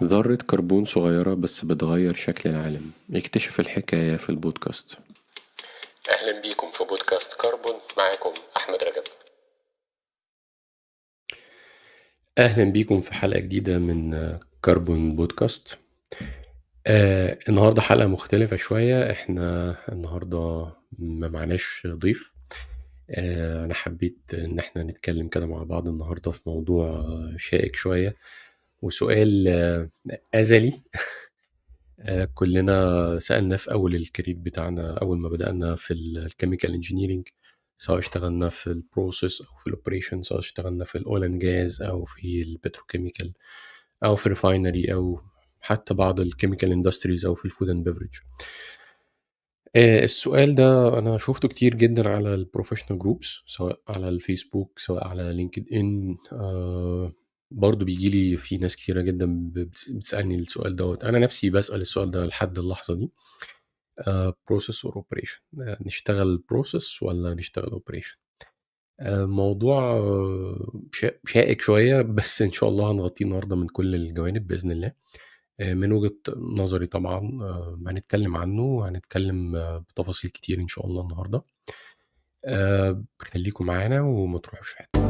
ذرة كربون صغيرة بس بتغير شكل العالم. اكتشف الحكاية في البودكاست. أهلا بيكم في بودكاست كربون، معاكم أحمد رجب. أهلا بيكم في حلقة جديدة من كربون بودكاست. النهاردة حلقة مختلفة شوية، احنا النهاردة ما معناش ضيف. أنا حبيت إن احنا نتكلم كده مع بعض النهاردة في موضوع شائك شوية وسؤال أزلي. كلنا سألنا في أول ال career بتاعنا، أول ما بدأنا في ال chemical engineering، سواء اشتغلنا في ال process أو في ال operation، سواء اشتغلنا في ال oil and gas أو في ال petrochemical أو في ال refinery أو حتى بعض ال chemical industries أو في ال food and beverage. السؤال ده أنا شفته كتير جدا على ال professional groups، سواء على الفيسبوك سواء على لينكد إن. برضو بيجيلي في ناس كتيرة جدا بتسألني السؤال دوت. أنا نفسي بسأل السؤال ده لحد اللحظة دي، process or operation، نشتغل process ولا نشتغل operation؟ موضوع شائك شوية، بس إن شاء الله هنغطيه النهاردة من كل الجوانب بإذن الله. من وجهة نظري طبعا هنتكلم عنه وهنتكلم بتفاصيل كتير إن شاء الله النهاردة. خليكم معانا وما تروحوش في حتة.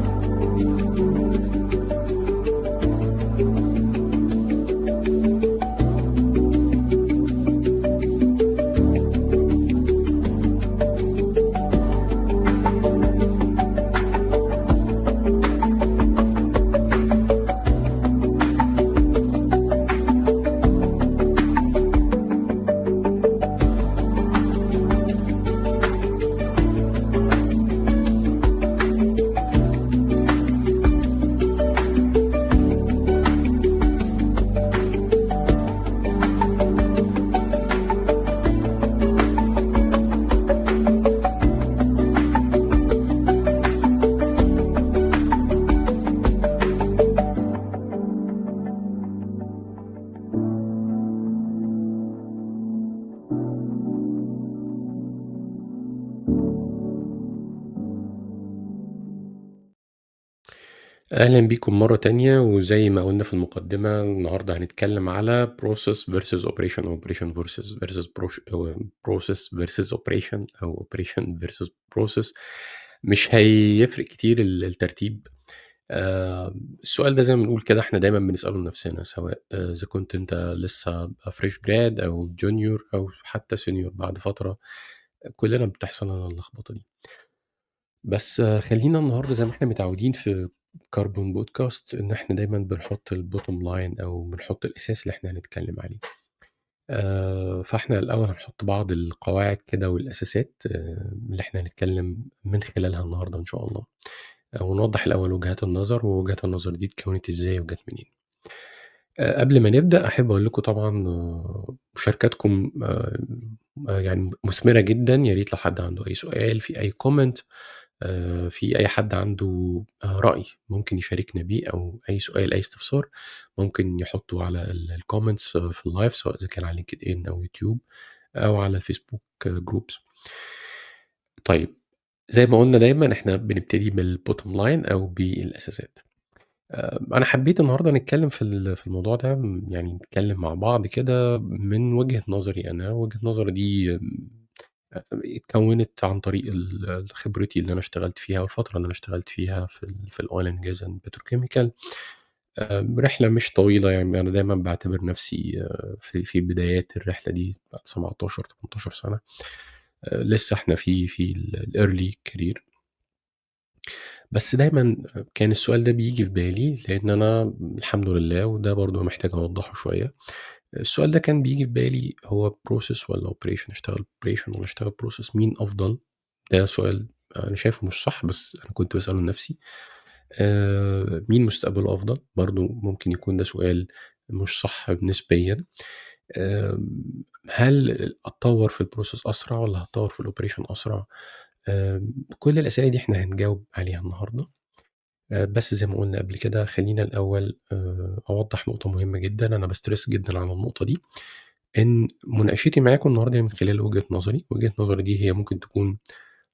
أهلا بيكم مرة تانية، وزي ما قلنا في المقدمة النهاردة هنتكلم على process versus operation، operation versus process versus operation أو operation versus process. مش هيفرق كتير الترتيب. السؤال ده زي ما بنقول كده احنا دايما بنسأله لنفسنا، سواء إذا كنت انت لسه fresh grad أو junior أو حتى senior بعد فترة، كلنا بتحصل لنا اللخبطة دي. بس خلينا النهاردة زي ما احنا متعودين في كربون بودكاست ان احنا دايما بنحط ال bottom line او بنحط الاساس اللي احنا هنتكلم عليه. فاحنا الاول هنحط بعض القواعد كده والاساسات اللي احنا هنتكلم من خلالها النهارده ان شاء الله، ونوضح الاول وجهات النظر، ووجهات النظر دي اتكونت ازاي وجت منين. قبل ما نبدا احب اقول لكم طبعا مشاركاتكم يعني مثمرة جدا. يا ريت لو حد عنده اي سؤال، في اي comment، في أي حد عنده رأي ممكن يشاركنا بيه، أو أي سؤال أي استفسار ممكن يحطه على ال comments في ال live، سواء إذا كان على لينكد إن أو يوتيوب أو على الفيسبوك groups. طيب زي ما قلنا دايما إحنا بنبتدي بال bottom line أو بالأساسات. أنا حبيت النهاردة نتكلم في الموضوع ده، يعني نتكلم مع بعض كده من وجهة نظري أنا. وجهة نظري دي اتكونت عن طريق خبرتي اللي انا اشتغلت فيها والفترة اللي انا اشتغلت فيها في ال oil and gas and petrochemical. رحله مش طويلة، يعني انا دايما بعتبر نفسي في بدايات الرحلة دي بعد 17 18 سنة، لسه احنا في ال early career. بس دايما كان السؤال ده بيجي في بالي، لان انا الحمد لله، وده برضو محتاج اوضحه شوية، السؤال ده كان بيجي في بالي، هو process ولا operation؟ اشتغل operation ولا اشتغل process؟ مين افضل؟ ده سؤال انا شايفه مش صح، بس انا كنت بسأله لنفسي. مين مستقبله افضل؟ برضو ممكن يكون ده سؤال مش صح نسبيا. هل اتطور في ال process اسرع ولا هتطور في ال operation اسرع؟ كل الاسئلة دي احنا هنجاوب عليها النهارده. بس زي ما قلنا قبل كده خلينا الأول أوضح نقطة مهمة جدا، أنا ب stress جدا على النقطة دي، إن مناقشتي معاكم النهاردة من خلال وجهة نظري. وجهة نظري دي هي ممكن تكون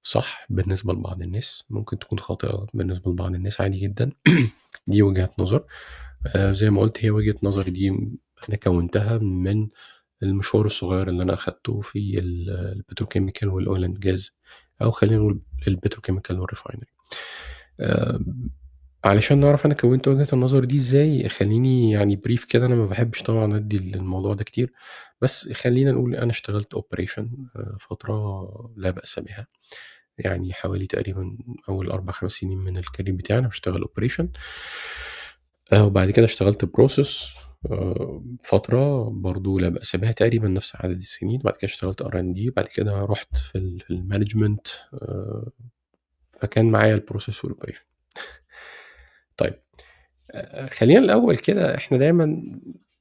صح بالنسبة لبعض الناس، ممكن تكون خاطئة بالنسبة لبعض الناس، عادي جدا. دي وجهة نظر، زي ما قلت هي وجهة نظري دي أنا كونتها من المشوار الصغير اللي أنا أخدته في ال petrochemical وال oil and gas، أو خلينا نقول ال petrochemical وال refinery. علشان نعرف أنا كونت وجهة النظر دي إزاي، خليني يعني brief كده. أنا ما بحبش طبعا أدي الموضوع ده كتير، بس خلينا نقول أنا اشتغلت operation فترة لا بأس بها، يعني حوالي تقريبا أول 4-5 سنين من ال career بتاعي أنا بشتغل operation. وبعد كده اشتغلت process فترة برضو لا بأس بها، تقريبا نفس عدد السنين. بعد كده اشتغلت R&D، بعد كده رحت في ال management، فكان معايا ال process وال operation. طيب خلينا الأول كده، احنا دايما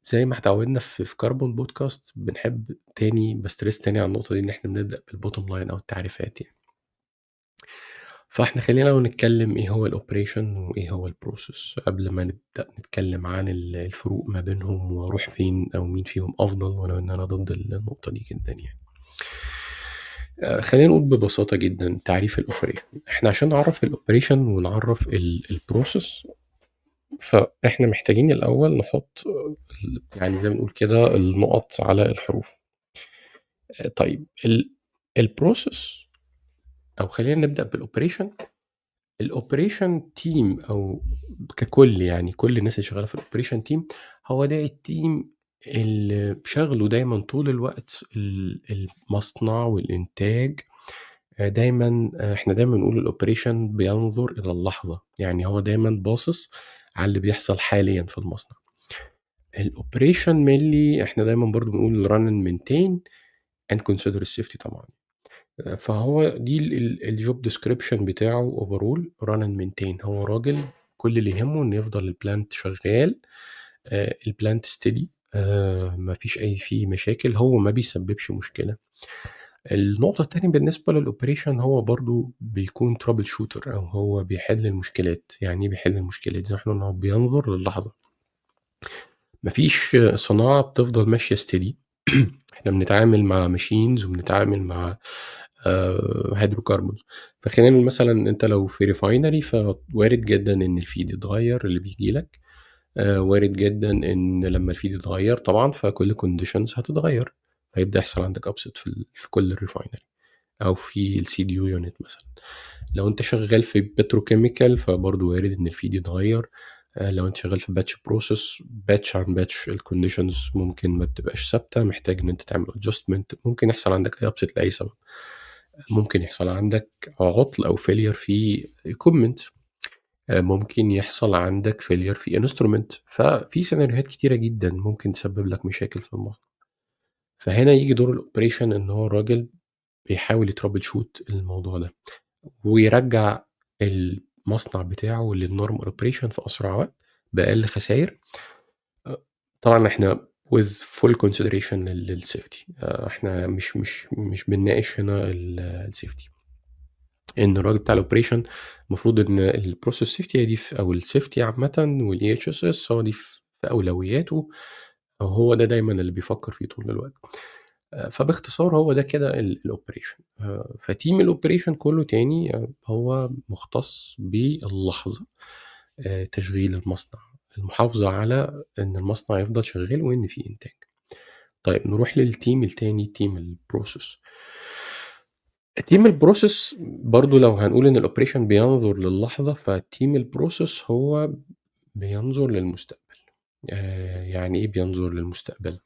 زي ما اتعودنا في كربون بودكاست بنحب تاني ب stress تاني على النقطة دي، ان احنا بنبدأ بال bottom line او التعريفات يعني. فاحنا خلينا لو نتكلم ايه هو ال operation وايه هو ال process قبل ما نبدأ نتكلم عن الفروق ما بينهم واروح فين او مين فيهم افضل، ولو ان انا ضد النقطة دي جدا يعني. خلينا نقول ببساطة جدا تعريف ال operation. احنا عشان نعرف ال operation ونعرف ال process، فاحنا محتاجين الاول نحط يعني زي ما بنقول كده النقط على الحروف. طيب ال process، او خلينا نبدأ بال operation. ال operation team او ككل، يعني كل الناس اللي شغالة في ال operation team، هو ده ال team اللي شغله دايما طول الوقت المصنع والانتاج. دايما احنا دايما بنقول ال operation بينظر الى اللحظة، يعني هو دايما باصص على اللي بيحصل حاليا في المصنع. ال operation mainly احنا دايما برضو بنقول run and maintain and consider ال safety طبعا. فهو دي ال job description بتاعه overall، run and maintain. هو راجل كل اللي يهمه ان يفضل ال plant شغال، ال plant steady، ما فيش اي فيه مشاكل، هو ما بيسببش مشكلة. النقطة الثانية بالنسبة لل operation، هو برضو بيكون trouble shooter، او هو بيحل المشكلات. يعني ايه بيحل المشكلات؟ زي ما احنا قلنا هو بينظر للحظة. مفيش صناعة بتفضل ماشية steady. احنا بنتعامل مع machines وبنتعامل مع hydrocarbons. فخلينا نقول مثلا انت لو في refinery، فوارد جدا ان ال feed يتغير اللي بيجي لك، وارد جدا ان لما ال feed يتغير طبعا فكل conditions هتتغير، فيبدا يحصل عندك upset في كل ال refinery او في ال CDU unit مثلا. لو انت شغال في petrochemical فبرضه وارد ان ال feed يتغير. لو انت شغال في batch process، batch عن batch ال conditions ممكن ما تبقاش ثابتة، محتاج ان انت تعمل adjustment، ممكن يحصل عندك اي upset لاي سبب، ممكن يحصل عندك عطل او failure في equipment، ممكن يحصل عندك failure في instrument. ففي سيناريوهات كتيرة جدا ممكن تسبب لك مشاكل في المصنع. فهنا يجي دور ال operation، ان هو الراجل بيحاول ي troubleshoot الموضوع ده ويرجع المصنع بتاعه لل normal operation في اسرع وقت باقل خسائر. طبعا احنا with full consideration لل safety، احنا مش بنناقش هنا ال safety. ان الراجل بتاع ال operation المفروض ان ال process safety هي دي او ال safety عامة وال EHSS هو دي في اولوياته، او هو ده دايما اللي بيفكر فيه طول الوقت. فباختصار هو ده كده ال operation. ف team ال operation كله تاني هو مختص باللحظة، تشغيل المصنع، المحافظة على ان المصنع يفضل شغال وان فيه انتاج. طيب نروح لل team التاني، team ال process. team ال process برضو لو هنقول ان ال operation بينظر للحظة، ف team ال process هو بينظر للمستقبل. يعني ايه بينظر للمستقبل؟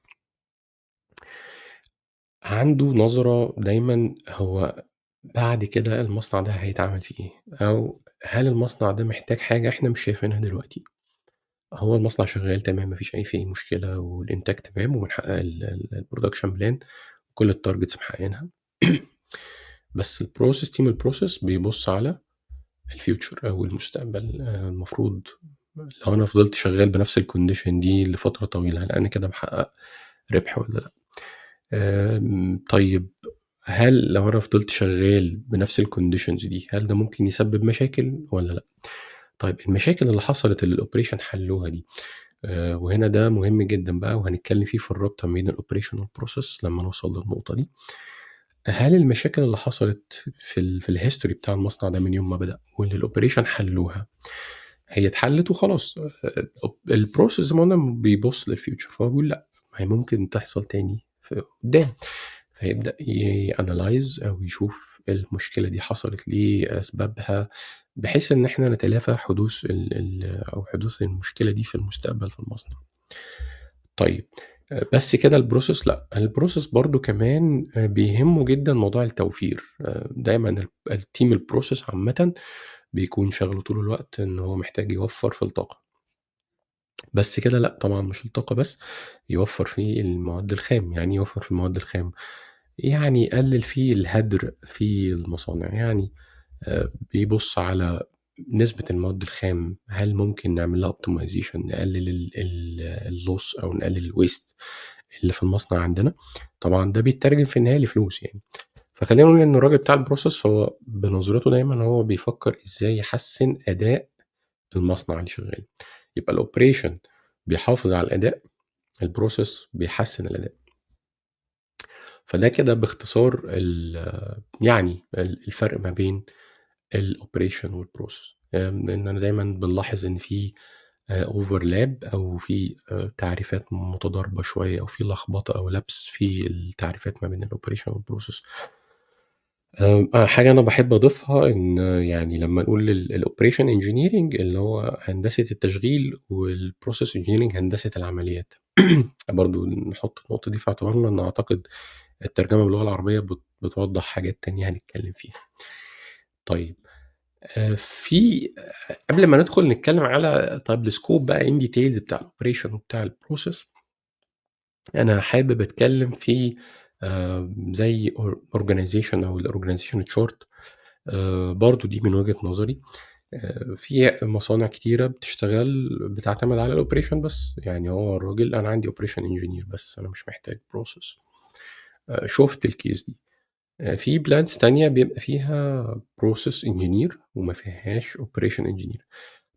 عنده نظرة دايما هو بعد كده المصنع ده هيتعمل فيه ايه، او هل المصنع ده محتاج حاجة احنا مش شايفينها دلوقتي. هو المصنع شغال تمام، مفيش اي فيه مشكلة، والانتاج تمام، وبنحقق ال production plan، كل ال targets محققينها. بس ال process، team ال process بيبص على ال future او المستقبل. المفروض لو انا فضلت شغال بنفس ال condition دي لفترة طويلة، هل انا كده محقق ربح ولا لا؟ طيب هل لو انا فضلت شغال بنفس ال conditions دي، هل ده ممكن يسبب مشاكل ولا لا؟ طيب المشاكل اللي حصلت اللي ال operation حلوها دي، وهنا ده مهم جدا بقى، وهنتكلم فيه في الرابطة بين ال operation وال process لما نوصل للنقطة دي. هل المشاكل اللي حصلت في ال history بتاع المصنع ده من يوم ما بدأ واللي ال operation حلوها، هي اتحلت وخلاص. ال process زي ما قلنا بيبص لل future، فهو بيقول لأ، ما هي ممكن تحصل تاني في قدام، فيبدأ ي analyze أو يشوف المشكلة دي حصلت ليه، أسبابها، بحيث إن إحنا نتلافى حدوث ال ال أو حدوث المشكلة دي في المستقبل في المصنع. طيب بس كده ال process؟ لأ، ال process برضه كمان بيهمه جدًا موضوع التوفير. دايمًا ال team ال process عامةً بيكون شغله طول الوقت إن هو محتاج يوفّر في الطاقة. بس كده؟ لأ طبعًا، مش الطاقة بس، يوفّر في المواد الخام. يعني إيه يوفّر في المواد الخام؟ يعني يقلل في الهدر في المصانع، يعني بيبُص على نسبة المواد الخام، هل ممكن نعمل لها optimization، نقلل ال loss أو نقلل ال waste اللي في المصنع عندنا. طبعًا ده بيترجم في النهاية لفلوس يعني. فخلّينا نقول إن الراجل بتاع ال process هو بنظرته دايمًا هو بيفكر إزاي يحسّن أداء المصنع اللي شغال. يبقى ال operation بيحافظ على الأداء، ال process بيحسّن الأداء. فده كده باختصار يعني الفرق ما بين ال operation وال process. لإن أنا دايمًا بنلاحظ إن في overlap أو في تعريفات متضاربة شوية أو في لخبطة أو لبس في التعريفات ما بين ال operation وال process. حاجة أنا باحب أضيفها إن يعني لمّا نقول ال operation engineering اللي هو هندسة التشغيل، وال process engineering هندسة العمليات. برضه نحط النقطة دي في اعتبارنا، إن أعتقد الترجمة باللغة العربية بتوضح حاجات تانية هنتكلم فيها. طيب في قبل ما ندخل نتكلم على طيب ال scope بقى in details بتاع ال operation وبتاع ال process، أنا حابب أتكلم في زي organization أو ال organization chart. برضه دي من وجهة نظري. في مصانع كتيرة بتشتغل بتعتمد على ال operation بس، يعني هو الراجل أنا عندي operation engineer بس، أنا مش محتاج process. شُفت ال case دي. في plants تانية بيبقى فيها process engineer وما فيهاش operation engineer.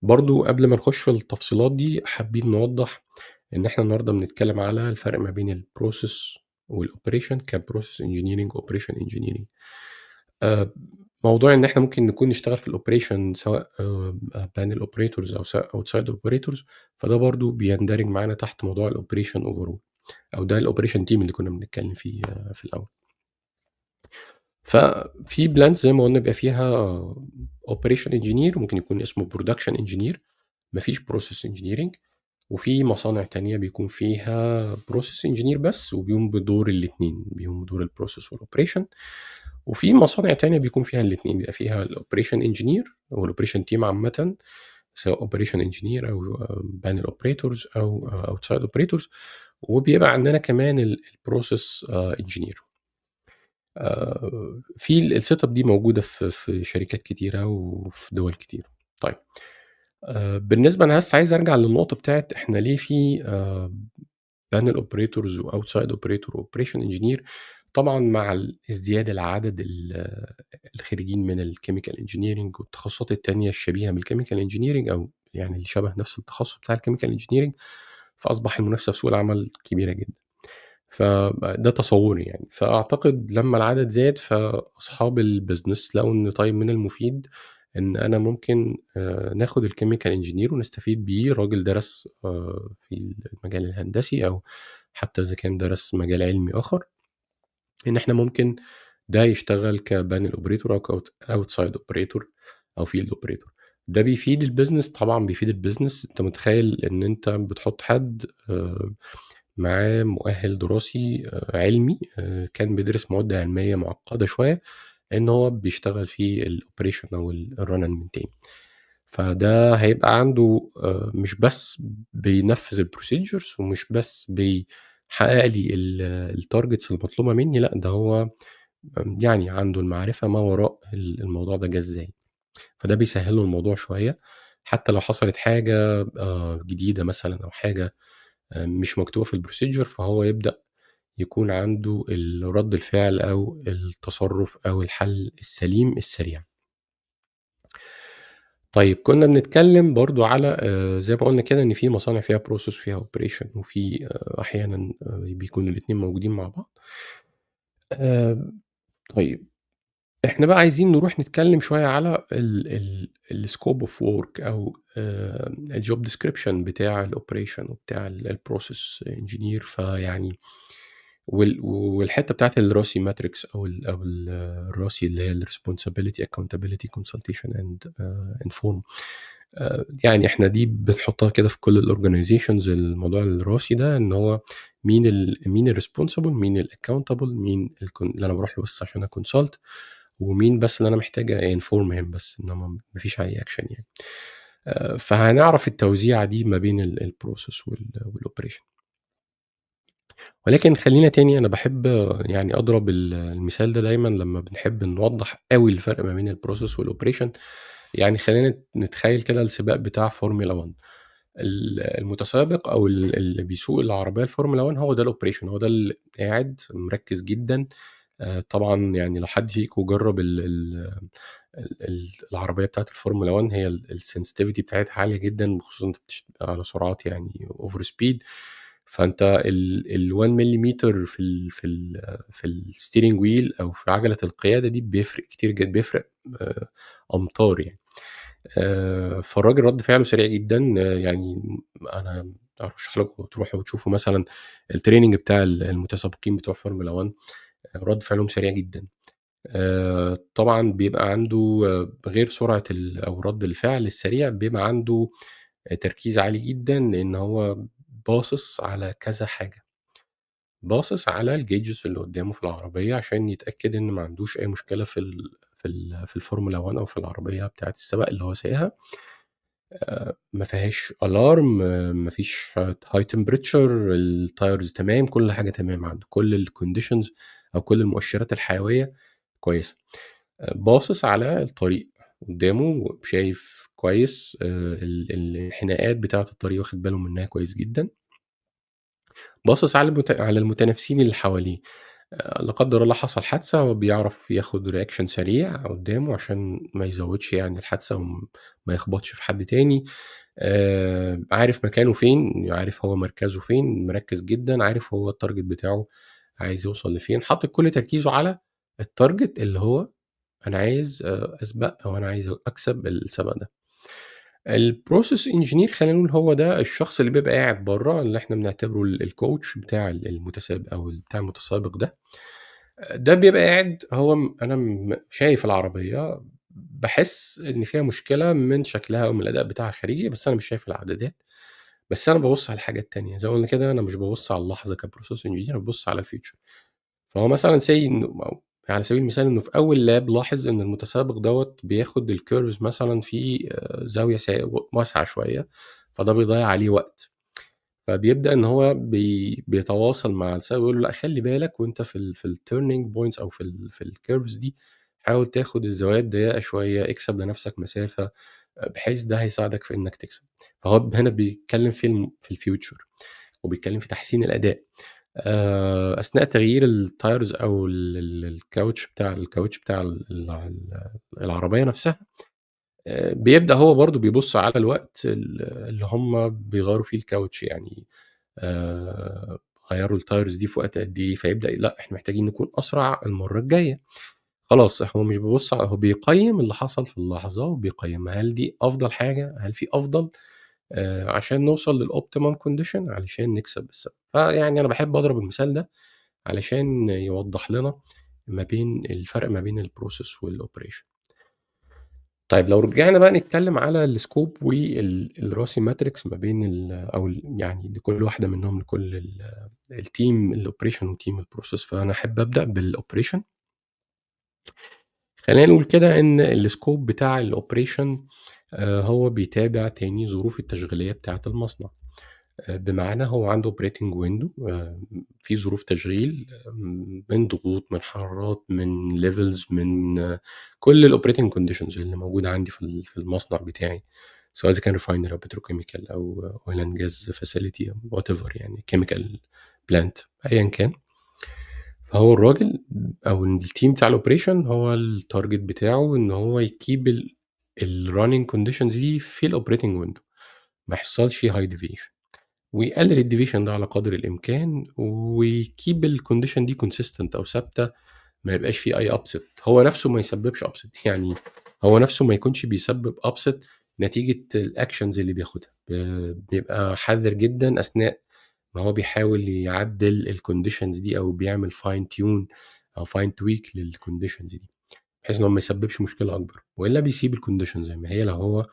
برضه قبل ما نخش في التفصيلات دي حابين نوضح إن إحنا النهارده بنتكلم على الفرق ما بين ال process وال operation ك process engineering و operation engineering. موضوع إن إحنا ممكن نكون نشتغل في ال operation سواء panel operators أو سواء outside operators، فده برضه بيندرج معانا تحت موضوع ال operation overall، أو ده ال operation team اللي كنا بنتكلم فيه في الأول. ففي plants زي ما قلنا بيبقى فيها operation engineer، ممكن يكون اسمه production engineer، ما فيش process engineering. وفي مصانع تانية بيكون فيها process engineer بس، وبيقوم بدور الاتنين، بيقوم بدور ال process وال operation. وفي مصانع تانية بيكون فيها الاتنين، بيبقى فيها ال operation engineer أو ال operation team عامة، سواء operation engineer أو panel operators أو outside operators، وبيبقى عندنا كمان ال process engineer. في ال setup دي موجودة في شركات كتيرة وفي دول كتيرة. طيب بالنسبة أنا بس عايز أرجع للنقطة بتاعت إحنا ليه في panel operators و outside operator و operation engineer. طبعًا مع ازدياد العدد الخريجين من ال chemical engineering والتخصصات التانية الشبيهة بال chemical engineering، أو يعني اللي شبه نفس التخصص بتاع ال chemical engineering، فأصبح المنافسة في سوق العمل كبيرة جدًا. فده تصوري يعني. فأعتقد لما العدد زاد فأصحاب ال business لقوا إن طيب من المفيد إن أنا ممكن ناخد ال chemical engineer ونستفيد بيه، راجل درس في المجال الهندسي أو حتى إذا كان درس مجال علمي آخر، إن إحنا ممكن ده يشتغل ك panel operator أو outside operator أو field operator. ده بيفيد ال business، طبعًا بيفيد ال business. أنت متخيل إن أنت بتحط حد معاه مؤهل دراسي علمي، كان بيدرس مواد علمية معقدة شوية، إن هو بيشتغل في ال operation أو ال run and maintain. فده هيبقى عنده مش بس بينفذ ال procedures ومش بس بيحقق لي ال targets المطلوبة مني، لأ ده هو يعني عنده المعرفة ما وراء الموضوع ده جه إزاي. فده بيسهل له الموضوع شوية، حتى لو حصلت حاجة جديدة مثلًا أو حاجة مش مكتوبة في ال procedure، فهو يبدأ يكون عنده رد الفعل أو التصرف أو الحل السليم السريع. طيب كنا بنتكلم برضو على زي ما قلنا كده إن في مصانع فيها process وفيها operation، وفي أحيانا بيكون الاتنين موجودين مع بعض. طيب إحنا بقى عايزين نروح نتكلم شوية على ال ال الscope of work أو الjob description بتاع الoperation وبتاع الprocess engineer، فيعني والحتة بتاعة الRACI matrix أو الRACI اللي هي الresponsibility، accountability، consultation and inform. يعني إحنا دي بنحطها كده في كل الorganizations، الموضوع الRACI ده، إن هو مين الresponsible، مين الaccountable، مين اللي أنا باروح له بس عشان أconsult، ومين بس اللي أنا محتاج inform him بس، إنما ما فيش أي action يعني. فهنعرف التوزيعة دي ما بين الprocess والoperation. ولكن خلّينا تاني، أنا باحب يعني أضرب المثال ده دايمًا لمّا بنحب نوضّح أوي الفرق ما بين الprocess والoperation. يعني خلّينا نتخيل كده السباق بتاع Formula 1، المتسابق أو اللي بيسوق العربية الFormula 1 هو ده الoperation، هو ده اللي قاعد مركّز جدًا. طبعًا يعني لو حد فيكم جرّب ال ال ال ال العربية بتاعة الFormula 1، هي الsensitivity بتاعتها عالية جدًا، خصوصًا أنت على سرعات يعني over speed، فأنت ال1 مليمتر في الsteering wheel أو في عجلة القيادة دي بيفرق كتير جدًا، بيفرق أمتار يعني. فالراجل رَد فعله سريع جدًا، يعني أنا أرشح لكم تروحوا وتشوفوا مثلًا الtraining بتاع المتسابقين بتوع Formula 1، رَد فعلهم سريع جدًا. طبعًا بيبقى عنده غير سرعة أو رَد الفعل السريع، بيبقى عنده تركيز عالي جدًا، لإن هو باصص على كذا حاجة. باصص على الgauges اللي قدامه في العربية عشان يتأكد إن ما عندوش أي مشكلة في الFormula 1 أو في العربية بتاعة السباق اللي هو سايقها. ما فيهاش alarm، ما فيش high temperature، الtires تمام، كل حاجة تمام عنده، كل الconditions أو كل المؤشرات الحيوية كويسة. باصص على الطريق قدامه، شايف كويس ال الانحناءات بتاعة الطريق، واخد باله منها كويس جدًا. باصص على المتنافسين اللي حواليه، لا قدر الله حصل حادثة، هو بيعرف ياخد reaction سريع قدامه عشان ما يزودش يعني الحادثة وما يخبطش في حد تاني. عارف مكانه فين، عارف هو مركزه فين، مركز جدًا، عارف هو الtarget بتاعه عايز يوصل لفين، حاطط كل تركيزه على الtarget اللي هو أنا عايز أسبق أو أنا عايز أكسب السباق ده. الprocess engineer خلّينا نقول هو ده الشخص اللي بيبقى قاعد برّه، اللي إحنا بنعتبره الcoach بتاع المتسابق أو بتاع المتسابق ده. ده بيبقى قاعد هو أنا شايف العربية، باحس إن فيها مشكلة من شكلها أو من الأداء بتاعها الخارجي، بس أنا مش شايف العدادات، بس أنا بابُص على الحاجة التانية، زي ما قُلنا كده، أنا مش بابُص على اللحظة كprocess engineer، أنا بابُص على الfuture. فهو مثلًا say إنه أو على سبيل المثال إنه في أول lap لاحظ إن المتسابق دوّة بياخد الcurves مثلًا في زاوية واسعة شوية، فده بيضيّع عليه وقت. فبيبدأ إن هو بيتواصل مع السائق ويقول له: لأ، خلّي بالك وأنت في الturning points أو في الcurves دي، حاول تاخد الزوايا الضيّقة شوية، اكسب لنفسك مسافة، بحيث ده هيساعدك في إنك تكسب. فهو هنا بيتكلم في الfuture وبيتكلم في تحسين الأداء. أثناء تغيير الtires أو ال ال الكاوتش بتاع ال ال العربية نفسها، بيبدأ هو برضه بيبُص على الوقت اللي هم بيغيّروا فيه الكاوتش، يعني غيّروا الtires دي في وقت قد إيه، فيبدأ لأ، إحنا محتاجين نكون أسرع المرّة الجاية. خلاص، هو مش بيبُص، هو بيقيّم اللي حصل في اللحظة وبيقيّمها، هل دي أفضل حاجة، هل في أفضل، عشان نوصل للoptimum condition علشان نكسب السباق. فيعني أنا باحب أضرب المثال ده علشان يوضّح لنا ما بين الفرق ما بين الprocess والoperation. طيب، لو رجعنا بقى نتكلم على الscope وال الRACI matrix ما بين ال أو ال يعني لكل واحدة منهم، لكل الteam الoperation وteam الprocess، فأنا أحب أبدأ بالoperation. خلّينا نقول كده إن الscope بتاع الoperation هو بيتابع تاني ظروف التشغيلية بتاعة المصنع. بمعنى هو عنده operating window، في ظروف تشغيل من ضغوط، من حرارات، من levels، من كل الoperating conditions اللي موجودة عندي في المصنع بتاعي، سواء إذا كان refinery أو petrochemical أو oil and gas facility أو whatever، يعني chemical plant، أيًا كان. فهو الراجل أو الteam بتاع الoperation هو الtarget بتاعه إن هو يkeep الrunning conditions دي في الoperating window، ما يحصلش high deviation ويقلل الdeviation ده على قدر الإمكان، ويkeep الcondition دي consistent أو ثابتة من ما يبقاش في أي upset، هو نفسه ما يسببش upset، يعني هو نفسه ما يكونش بيسبب upset نتيجة ال actions اللي بياخدها. بيبقى حذر جدا أثناء ما هو بيحاول يعدل ال conditions دي أو بيعمل fine tune أو fine tweak لل conditions دي، بحيث إن هو ما يسببش مشكلة أكبر، وإلا بيسيب ال condition زي ما هي لو هو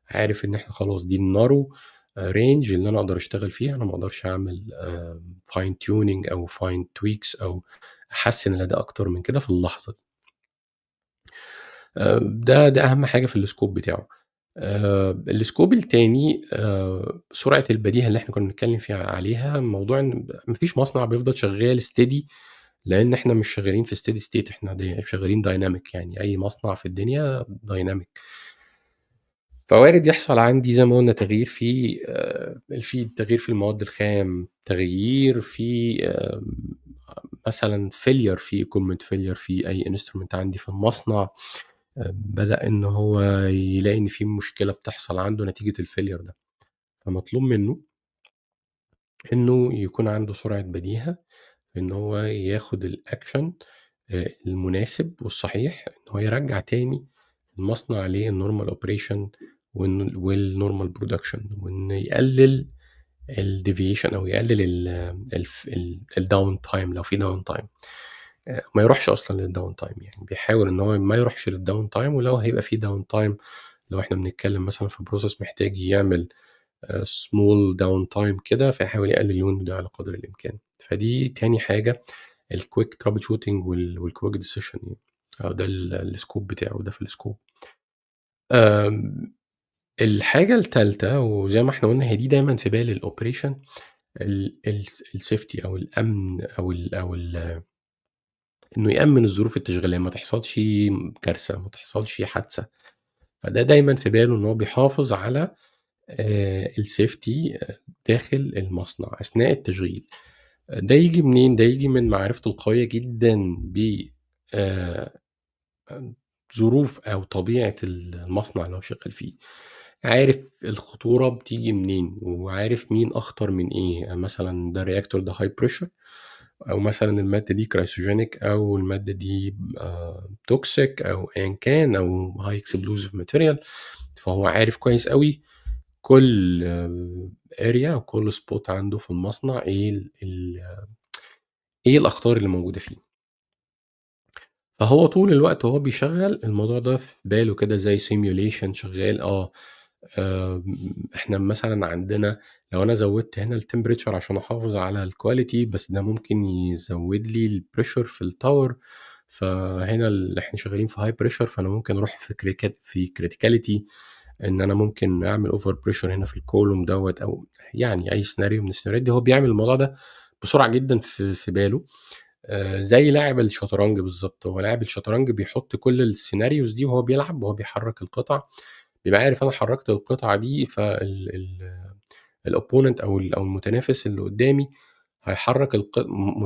عارف إن إحنا خلاص دي ال narrow range اللي أنا أقدر أشتغل فيها، أنا ما أقدرش أعمل fine tuning أو fine tweaks أو أحسن الأداء أكتر من كده في اللحظة دي. ده أهم حاجة في ال scope بتاعه. ال scope التاني سرعة البديهة اللي احنا كنا بنتكلم فيها عليها، موضوع إن مفيش مصنع بيفضل شغال steady، لأن احنا مش شغالين في steady state، احنا شغالين dynamic، يعني أي مصنع في الدنيا dynamic. فوارد يحصل عندي زي ما قلنا تغيير في ال feed، تغيير في المواد الخام، تغيير في مثلا failure في equipment، failure في اي instrument عندي في المصنع، بدأ ان هو يلاقي ان في مشكلة بتحصل عنده نتيجة ال failure ده، فمطلوب منه انه يكون عنده سرعة بديهة ان هو ياخد الاكشن المناسب والصحيح، ان هو يرجع تاني المصنع لل normal operation وال normal production، وان يقلل ال deviation او يقلل ال down time لو في down time، ما يروحش اصلا لل down time، يعني بيحاول ان هو ما يروحش لل down time. ولو هيبقى في down time، لو احنا بنتكلم مثلا في process محتاج يعمل small down time كده، فيحاول يقلل ال window ده على قدر الامكان. فدي تاني حاجه، ال quick troubleshooting وال quick decision، يعني ده ال scope بتاعه، ده في ال scope. الحاجة الثالثة، وزي ما احنا قلنا هي دي دايما في بال ال operation، ال safety او الامن او ال انه يامن الظروف التشغيلية، ما تحصلش كارثة، ما تحصلش حادثه. فده دايما في باله ان هو بيحافظ على ال safety داخل المصنع اثناء التشغيل. ده يجي منين؟ ده يجي من معرفته القوية جدا ب ظروف او طبيعة المصنع اللي هو شغال فيه، عارف الخطورة بتيجي منين، وعارف مين اخطر من ايه. مثلا ده reactor ده high pressure، او مثلا المادة دي cryogenic، او المادة دي toxic، او ايا كان، او high explosive material. فهو عارف كويس قوي كل area وكل spot عنده في المصنع ايه الاخطار اللي موجودة فيه. فهو طول الوقت وهو بيشغل الموضوع ده في باله كده زي simulation شغال. احنا مثلا عندنا لو انا زودت هنا ال temperature عشان احافظ على ال quality، بس ده ممكن يزود لي ال pressure في ال tower، فهنا احنا شغالين في high pressure، فانا ممكن اروح في criticality ان انا ممكن اعمل over pressure هنا في ال column دوت، او يعني اي سيناريو من السيناريوهات دي. هو بيعمل الموضوع ده بسرعة جدا في باله، زي لاعب الشطرنج بالظبط. هو لاعب الشطرنج بيحط كل ال scenarios دي وهو بيلعب وهو بيحرك القطع، بيبقى عارف انا حركت القطعة دي فال ال opponent او المتنافس اللي قدامي هيحرك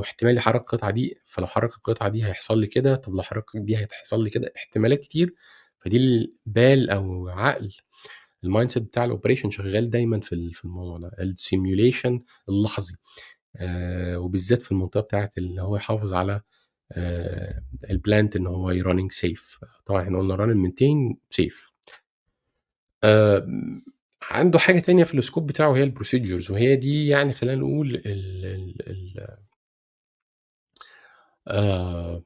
احتمال يحرك القطعة دي، فلو حرك القطعة دي هيحصل لي كده، طب لو حرك دي هيحصل لي كده، احتمالات كتير. فدي البال او عقل ال mindset بتاع ال operation شغال دايما في الموضوع ده، ال simulation اللحظي، وبالذات في المنطقة بتاعت اللي هو يحافظ على ال plant ان هو running safe. طبعا احنا قلنا run maintain safe. عنده حاجة تانية في ال scope بتاعه هي ال procedures، وهي دي يعني خلينا نقول ال ال ال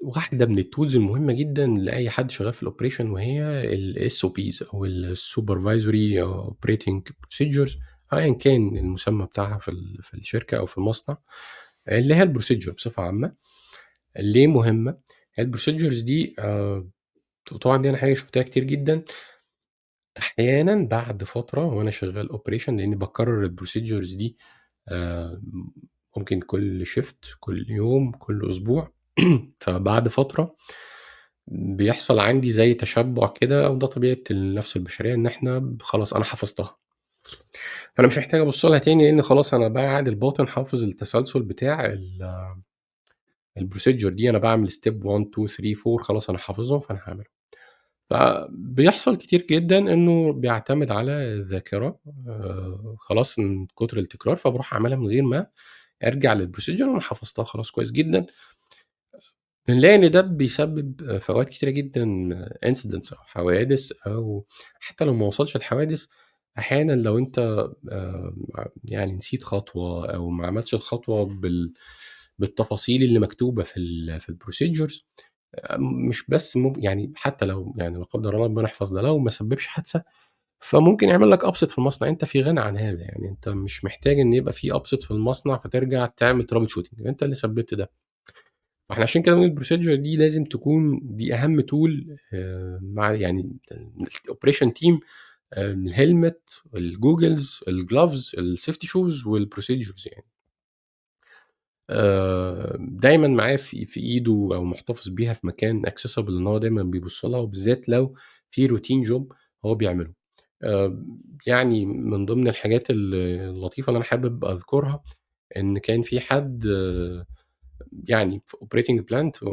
واحدة من ال tools المهمة جدا لاي حد شغال في ال operation، وهي ال SOPs او ال supervisory operating procedures، ايا كان المسمى بتاعها في الشركة او في المصنع، اللي هي ال procedure بصفة عامة. ليه مهمة ال procedures دي؟ طبعا دي انا حاجة شفتها كتير جدا احيانا بعد فترة وانا شغال operation، لاني بكرر ال procedures دي ممكن كل shift، كل يوم، كل اسبوع. فبعد فترة بيحصل عندي زي تشبع كده، وده طبيعة النفس البشرية، ان احنا خلاص انا حفظتها، فانا مش محتاج ابص لها تاني، لان خلاص انا بعد الباطن حافظ التسلسل بتاع ال procedure دي. انا بعمل step 1 2 3 4، خلاص انا حافظهم فانا هعمله. فبيحصل كتير جدا انه بيعتمد على الذاكرة، خلاص من كتر التكرار، فبروح اعملها من غير ما ارجع لل procedure، وانا حفظتها خلاص كويس جدا. بنلاقي إن ده بيسبب في أوقات كتيرة جدًا incidents أو حوادث، أو حتى لو ما وصلش لحوادث، أحيانًا لو أنت يعني نسيت خطوة أو ما عملتش الخطوة بالتفاصيل اللي مكتوبة في الprocedures، مش بس يعني حتى لو يعني لا قدر الله ربنا يحفظنا لو ما سببش حادثة، فممكن يعمل لك upset في المصنع. أنت في غنى عن هذا، يعني أنت مش محتاج إن يبقى في upset في المصنع فترجع تعمل trouble shooting، أنت اللي سببت ده. فإحنا عشان كده بنقول الprocedure دي لازم تكون دي أهم tool، مع يعني الoperation team، ال helmet، ال goggles، ال gloves، ال safety shoes، وال procedures يعني. دايمًا معاه في إيده أو محتفظ بيها في مكان accessible، إن هو دايمًا بيبُص لها، وبالذات لو في routine job هو بيعمله. يعني من ضمن الحاجات اللطيفة اللي أنا حابب أذكرها، إن كان في حد، يعني في operating plant،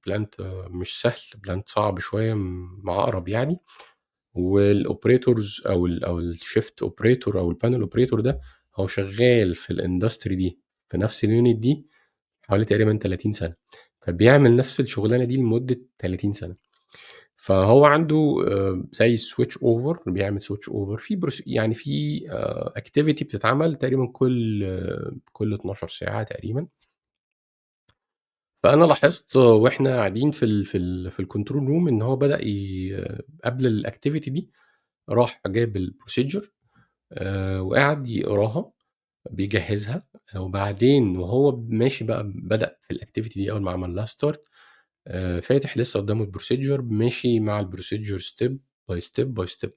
plant مش سهل، plant صعب شوية معقرب يعني، وال operators أو ال shift operator أو ال panel operator ده هو شغال في ال industry دي في نفس ال unit دي حوالي تقريبًا 30 سنة، فبيعمل نفس الشغلانة دي لمدة 30 سنة. فهو عنده زي switch over، بيعمل switch over في يعني في activity بتتعمل تقريبًا كل 12 ساعة تقريبًا. فأنا لاحظت وإحنا قاعدين في ال control room إن هو بدأ قبل ال activity دي راح جاب ال procedure، وقعد يقراها، بيجهزها، وبعدين وهو ماشي بقى بدأ في ال activity دي أول ما عمل لها start، فاتح لسه قدامه ال procedure، ماشي مع ال procedure step by step by step.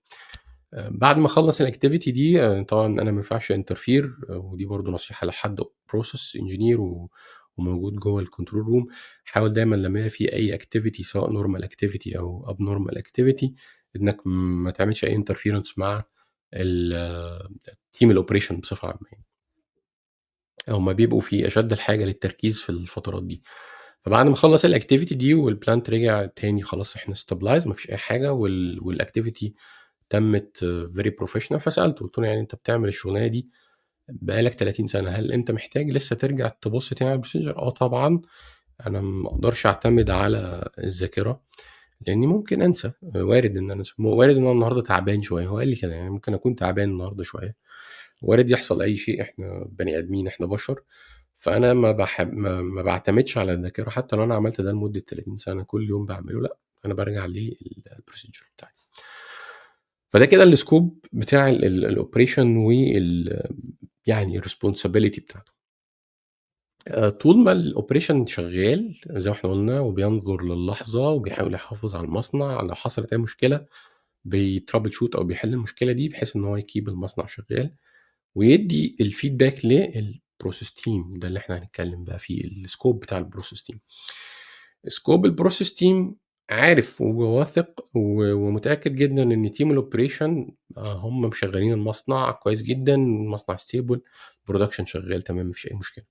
بعد ما خلص ال activity دي، طبعا انا ما ينفعش interfere، ودي برضو نصيحه لحد process engineer وموجود جوه ال control room، حاول دايما لما يبقى في اي activity سواء normal activity او abnormal activity انك ما تعملش اي interference مع team ال operation بصفه عامه يعني. هما بيبقوا في اشد الحاجه للتركيز في الفترات دي. فبعد ما خلص ال activity دي وال plant رجع تاني خلاص احنا stabilized مفيش اي حاجه، وال activity تمت very professional. فسالته قلت له يعني انت بتعمل الشغلانه دي بقالك 30 سنه، هل انت محتاج لسه ترجع تبص تاني على ال procedure؟ طبعا انا ما اقدرش اعتمد على الذاكره لاني ممكن انسى، وارد ان انا انسى، وارد ان انا النهارده تعبان شويه، هو قال لي كده يعني ممكن اكون تعبان النهارده شويه، وارد يحصل اي شيء، احنا بني ادمين احنا بشر. فانا ما بعتمدش على الذاكره، حتى لو انا عملت ده لمده 30 سنه كل يوم بعمله، لا انا برجع لل procedure بتاعي. فده كده ال scope بتاع ال operation وال يعني ال responsibility بتاعته. طول ما ال operation شغال زي ما احنا قلنا وبينظر للحظه وبيحاول يحافظ على المصنع، لو حصلت اي مشكله بي troubleshoot او بيحل المشكله دي بحيث ان هو ي keep المصنع شغال ويدي ال feedback لل process team. ده اللي احنا هنتكلم بقى فيه، ال scope بتاع ال process team. scope ال process team عارف وواثق ومتاكد جدا ان team ال operation هم مشغلين المصنع كويس جدا، المصنع stable، production شغال تمام، مفيش اي مشكله.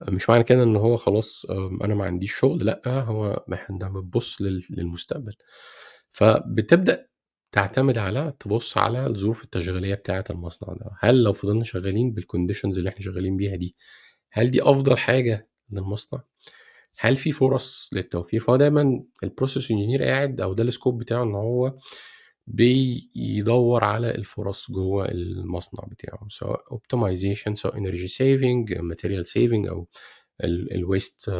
مش معنى كده ان هو خلاص انا ما عنديش شغل، لا هو احنا بنبص للمستقبل. فبتبدا تعتمد على تبص على الظروف التشغيليه بتاعه المصنع ده، هل لو فضلنا شغالين بال conditions اللي احنا شغالين بيها دي هل دي افضل حاجه للمصنع؟ هل في فرص للتوفير؟ فهو دايما ال process engineer قاعد او ده ال scope بتاعه ان هو بيدور على الفرص جوه المصنع بتاعه، سواء optimization، سواء energy saving، material saving، او ال waste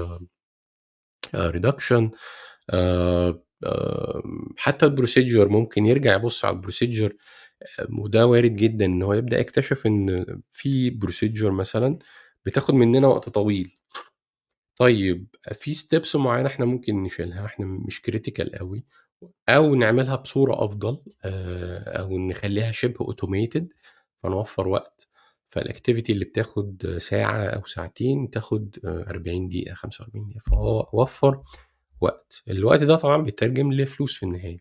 reduction، حتى ال procedure ممكن يرجع يبص على ال procedure، وده وارد جدا ان هو يبدا يكتشف ان في procedure مثلا بتاخد مننا وقت طويل. طيب في steps معينه احنا ممكن نشيلها، احنا مش critical قوي، او نعملها بصوره افضل، او نخليها شبه automated فنوفر وقت. فال activity اللي بتاخد ساعه او ساعتين تاخد 40 دقيقه 45 دقيقه، فهو وفر وقت. الوقت ده طبعا بيترجم لفلوس في النهايه.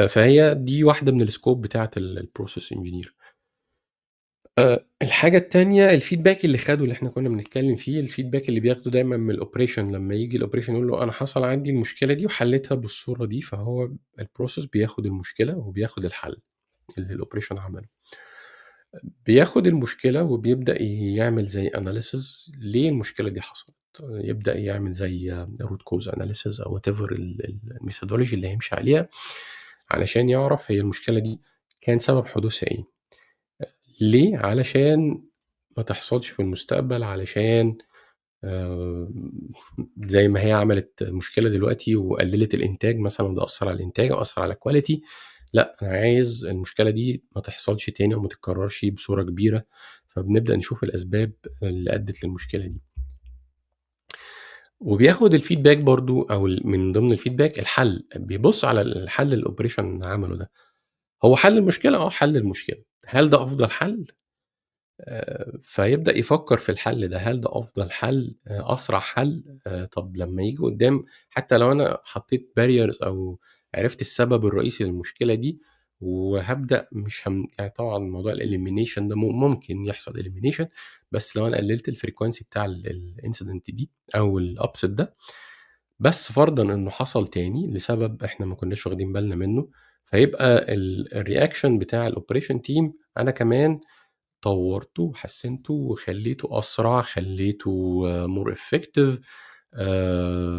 فهي دي واحده من ال scope بتاعه ال process engineer. الحاجة التانية ال feedback اللي خده اللي احنا كنا بنتكلم فيه، ال feedback اللي بياخده دايما من ال operation، لما يجي ال operation يقول له انا حصل عندي المشكلة دي وحلتها بالصورة دي، فهو ال process بياخد المشكلة وبياخد الحل اللي ال operation عمله. بياخد المشكلة وبيبدأ يعمل زي analysis ليه المشكلة دي حصلت، يبدأ يعمل زي root cause analysis أو whatever ال methodology اللي هيمشي عليها علشان يعرف هي المشكلة دي كان سبب حدوثها إيه. ليه؟ علشان ما تحصلش في المستقبل، علشان زي ما هي عملت مشكلة دلوقتي وقللت الإنتاج مثلا، وده أثر على الإنتاج أو أثر على ال quality، لا أنا عايز المشكلة دي ما تحصلش تاني أو ما تتكررش بصورة كبيرة، فبنبدأ نشوف الأسباب اللي أدت للمشكلة دي. وبياخد ال feedback برضو، أو من ضمن ال feedback الحل، بيبص على الحل ال operation عمله ده، هو حل المشكلة؟ حل المشكلة. هل ده أفضل حل؟ فيبدأ يفكر في الحل ده، هل ده أفضل حل؟ أسرع حل؟ طب لما يجي قدام، حتى لو أنا حطيت barriers أو عرفت السبب الرئيسي للمشكلة دي وهبدأ مش هم، يعني طبعاً موضوع ال elimination ده ممكن يحصل elimination، بس لو أنا قللت ال frequency بتاع ال incident دي أو ال upset ده، بس فرضاً إنه حصل تاني لسبب إحنا ما كناش واخدين بالنا منه، فيبقى ال reaction بتاع ال operation team أنا كمان طورته وحسنته وخليته أسرع، خليته more effective.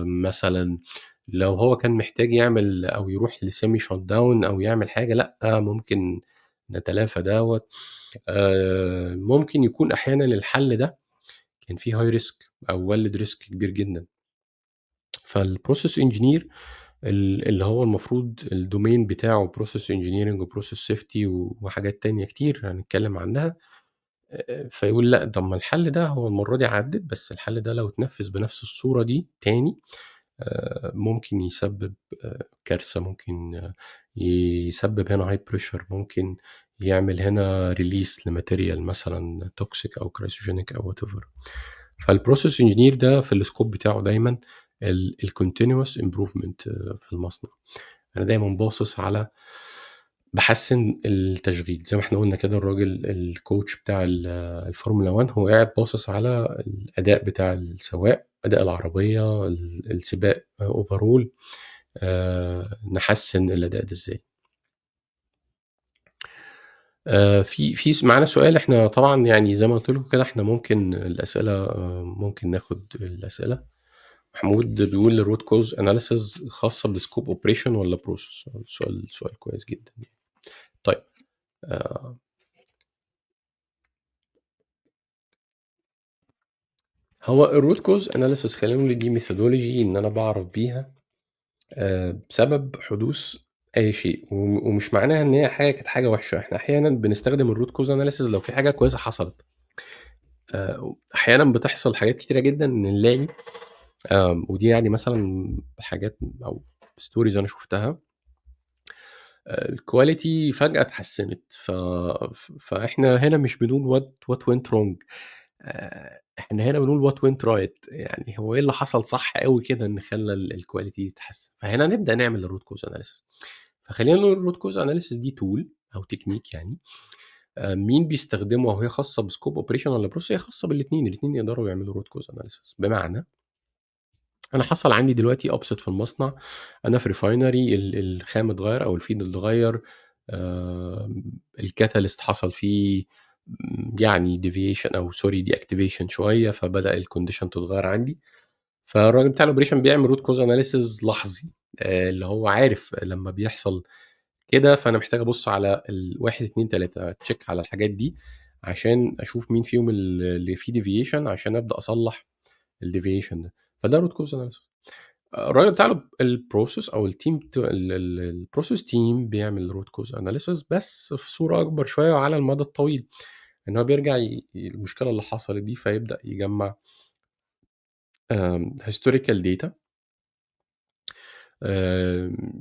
مثلاً لو هو كان محتاج يعمل أو يروح ل semi shut down أو يعمل حاجة، لأ ممكن نتلافى دوت. ممكن يكون أحياناً الحل ده كان فيه high risk أو ولد risk كبير جداً. فال process engineer اللي هو المفروض ال domain بتاعه process engineering و process safety وحاجات تانية كتير هنتكلم عنها، فيقول لا طب ما الحل ده هو المرة دي عدت، بس الحل ده لو اتنفذ بنفس الصورة دي تاني، ممكن يسبب كارثة، ممكن يسبب هنا high pressure، ممكن يعمل هنا release ل material مثلا toxic أو cryogenic أو whatever. فال process engineer ده في ال scope بتاعه دايما ال continuous improvement في المصنع. أنا دايما باصص على بحسن التشغيل، زي ما احنا قلنا كده الراجل ال coach بتاع الفورمولا 1 هو قاعد باصص على الأداء بتاع السواق، أداء العربية، السباق overall، نحسن الأداء ده ازاي. في معانا سؤال، احنا طبعا زي ما قلت لكم كده احنا ممكن الأسئلة، ممكن ناخد الأسئلة. محمود بيقول ال root cause analysis خاصة بال scope operation ولا process؟ سؤال كويس جدا. طيب، هو ال root cause analysis خلينا نقول دي methodology ان انا بعرف بيها سبب حدوث اي شيء، ومش معناها ان هي حاجه كانت حاجه وحشه. احنا احيانا بنستخدم ال root cause analysis لو في حاجه كويسه حصلت. احيانا بتحصل حاجات كتيره جدا ان نلاقي، ودي مثلا حاجات او stories انا شفتها، ال quality فجأة اتحسنت. فاحنا هنا مش بنقول what went wrong، احنا هنا بنقول what went right، يعني هو ايه اللي حصل صح قوي كده ان خلى ال quality تتحسن. فهنا نبدأ نعمل ال root cause analysis. فخلينا نقول ال root cause analysis دي tool او تكنيك، مين بيستخدمه، وهي خاصة ب scope operation ولا process؟ هي خاصة بالاثنين، الاثنين يقدروا يعملوا root cause analysis. بمعنى انا حصل عندي دلوقتي upset في المصنع، انا في refinery، الخام اتغير او ال feed اتغير، ال catalyst حصل فيه deviation او sorry deactivation شويه، فبدا ال condition تتغير عندي. فالراجل بتاع ال operation بيعمل root cause analysis لحظي، اللي هو عارف لما بيحصل كده فانا محتاج ابص على ال1 2 3، check على الحاجات دي عشان اشوف مين فيهم اللي فيه deviation عشان ابدا اصلح ال deviation ده. فده root cause analysis. الراجل بتاع ال process او ال team ال process team بيعمل root cause analysis بس في صوره اكبر شويه وعلى المدى الطويل، ان هو بيرجع المشكله اللي حصلت دي، فيبدا يجمع historical data،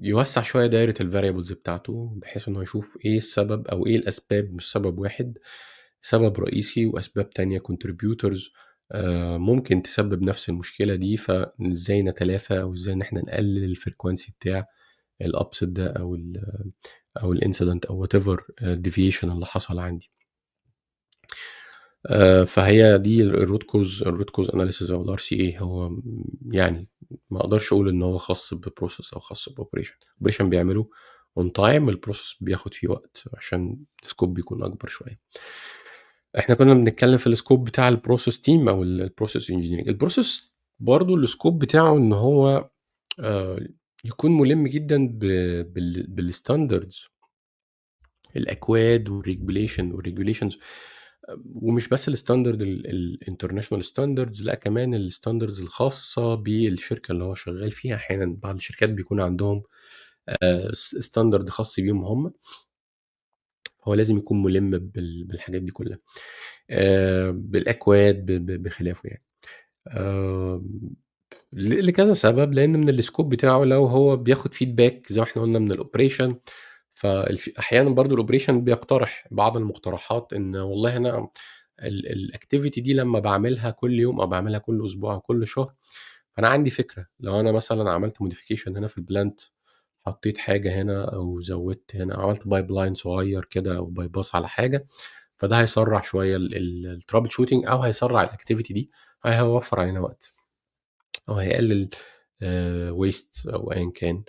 يوسع شويه دايره ال variables بتاعته بحيث انه يشوف ايه السبب او ايه الاسباب، مش سبب واحد، سبب رئيسي واسباب تانية contributors، ممكن تسبب نفس المشكلة دي، فازاي نتلافى او ازاي ان احنا نقلل ال frequency بتاع ال upset ده او او ال incident او whatever، deviation اللي حصل عندي. فهي دي ال root cause analysis او ال RCA. هو ما اقدرش اقول ان هو خاص ب process او خاص ب operation. operation بيعمله on time، الprocess بياخد فيه وقت عشان الscope بيكون أكبر شوية. إحنا كنا بنتكلم في الscope بتاع الprocess team أو الprocess engineering. الprocess برضه الscope بتاعه إن هو يكون مُلِم جدًا ب بال بالstandards، الأكواد والregulation والregulations، ومش بس الstandard الinternational standards، لأ، كمان الstandards الخاصة بالشركة اللي هو شغال فيها. أحيانًا بعض الشركات بيكون عندهم standard خاص بيهم هم. هو لازم يكون مُلِم بالحاجات دي كلّها، بالأكواد بخلافه يعني. لكذا سبب، لإن من الscope بتاعه لو هو بياخد feedback زي ما إحنا قُلنا من الoperation، أحيانًا برضه الoperation بيقترح بعض المقترحات إن والله أنا الactivity دي لمّا باعملها كل يوم أو باعملها كل أسبوع أو كل شهر، فأنا عندي فكرة، لو أنا مثلًا عملت modification هنا في الplant، حطيت حاجة هنا أو زوّدت هنا أو عملت pipeline صغير كده أو bypass على حاجة، فده هيسرّع شوية ال ال الtrouble shooting أو هيسرّع الactivity دي، هيوفّر علينا وقت أو هيقلل waste أو أيًا كان.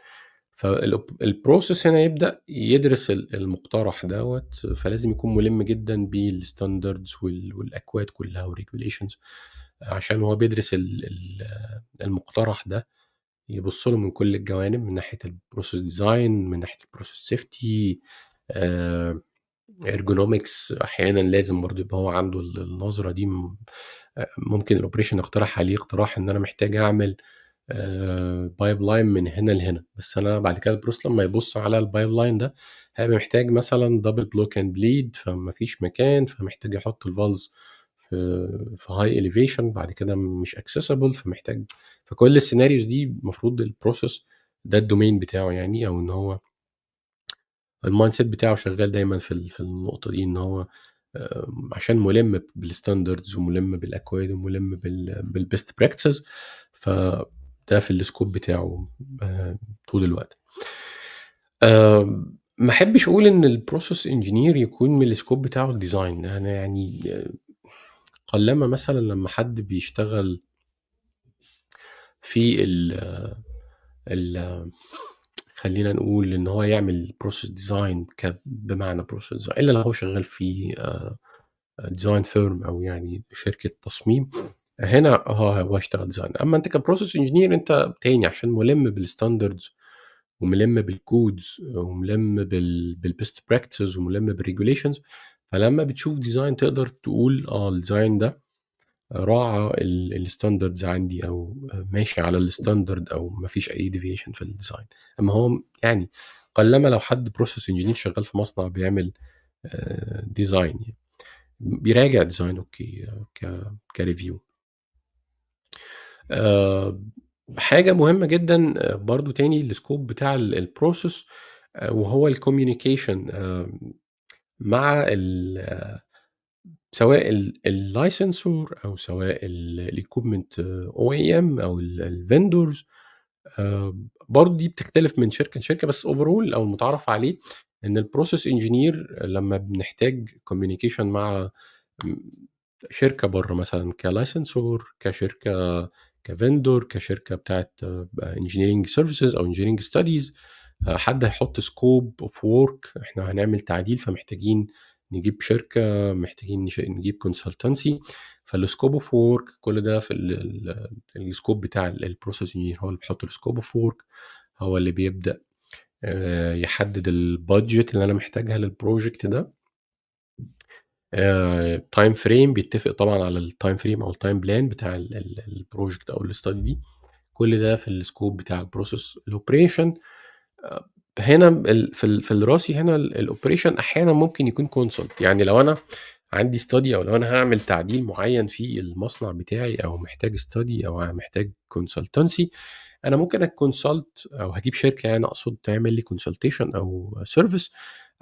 فال process هنا يبدأ يدرس المقترح دوّة، فلازم يكون مُلِم جدًا بالstandards والأكواد كلّها والregulations، عشان وهو بيدرس ال ال المقترح ده يبُص له من كل الجوانب، من ناحية الprocess design، من ناحية الprocess safety، ergonomics. أحيانًا لازم برضه يبقى هو عنده النظرة دي. م ممكن الoperation يقترح عليه اقتراح إن أنا محتاج أعمل pipeline من هنا لهنا، بس أنا بعد كده الprocess لمّا يبُص على الpipeline ده هيبقى محتاج مثلًا double block and bleed، فما فيش مكان، فمحتاج يحط الvalves في high elevation، بعد كده مش accessible، فمحتاج، فكل الscenarios دي المفروض الprocess ده الdomain بتاعه يعني، أو إن هو الmindset بتاعه شغال دايمًا في النقطة دي، إن هو عشان مُلِم بالstandards ومُلِم بالأكواد ومُلِم بالbest practices، فده في الscope بتاعه طول الوقت. ما أحبش أقول إن الprocess engineer يكون من الscope بتاعه الdesign. أنا يعني قلما مثلًا لمّا حد بيشتغل في ال ال خلّينا نقول إن هو يعمل process design، بمعنى process design، إلا لو هو شغال في design firm أو يعني شركة تصميم، هنا هو هيشتغل design. أمّا أنت كprocess engineer، أنت تاني عشان مُلِم بالstandards ومُلِم بالcodes ومُلِم بالbest practices ومُلِم بالregulations، فلمّا بتشوف design تقدر تقول الdesign ده راعى الstandards عندي أو ماشي على الstandard أو ما فيش أي deviation في الdesign. أمّا هو يعني قلما لو حد process engineer شغال في مصنع بيعمل design يعني. بيراجع design okay كreview. حاجة مهمة جدًا برضه تاني الscope بتاع الprocess وهو الcommunication مع سواء الlicensor أو سواء الequipment OEM أو الvendors. برضه دي بتختلف من شركة لشركة، بس overall أو المتعارف عليه إن الprocess engineer لمّا بنحتاج communication مع شركة برّه مثلًا كlicensor، كشركة كvendor، كشركة بتاعة engineering services أو engineering studies، حد هيحط scope of work، إحنا هنعمل تعديل فمحتاجين نجيب شركة، محتاجين نجيب consultancy، فالscope of work كل ده في ال ال الscope بتاع الprocess engineer. هو اللي بيحط الscope of work، هو اللي بيبدأ يحدد الbudget اللي أنا محتاجها للproject ده. Time frame، بيتفق طبعًا على الtime frame أو الtime plan بتاع ال ال الproject أو الstudy دي، كل ده في الscope بتاع الprocess. الoperation هنا ال في ال في الراسي هنا الoperation أحيانًا ممكن يكون consult، يعني لو أنا عندي study أو لو أنا هاعمل تعديل معين في المصنع بتاعي أو محتاج study أو محتاج consultancy، أنا ممكن أconsult أو هاجيب شركة يعني أقصد تعمل لي consultation أو service.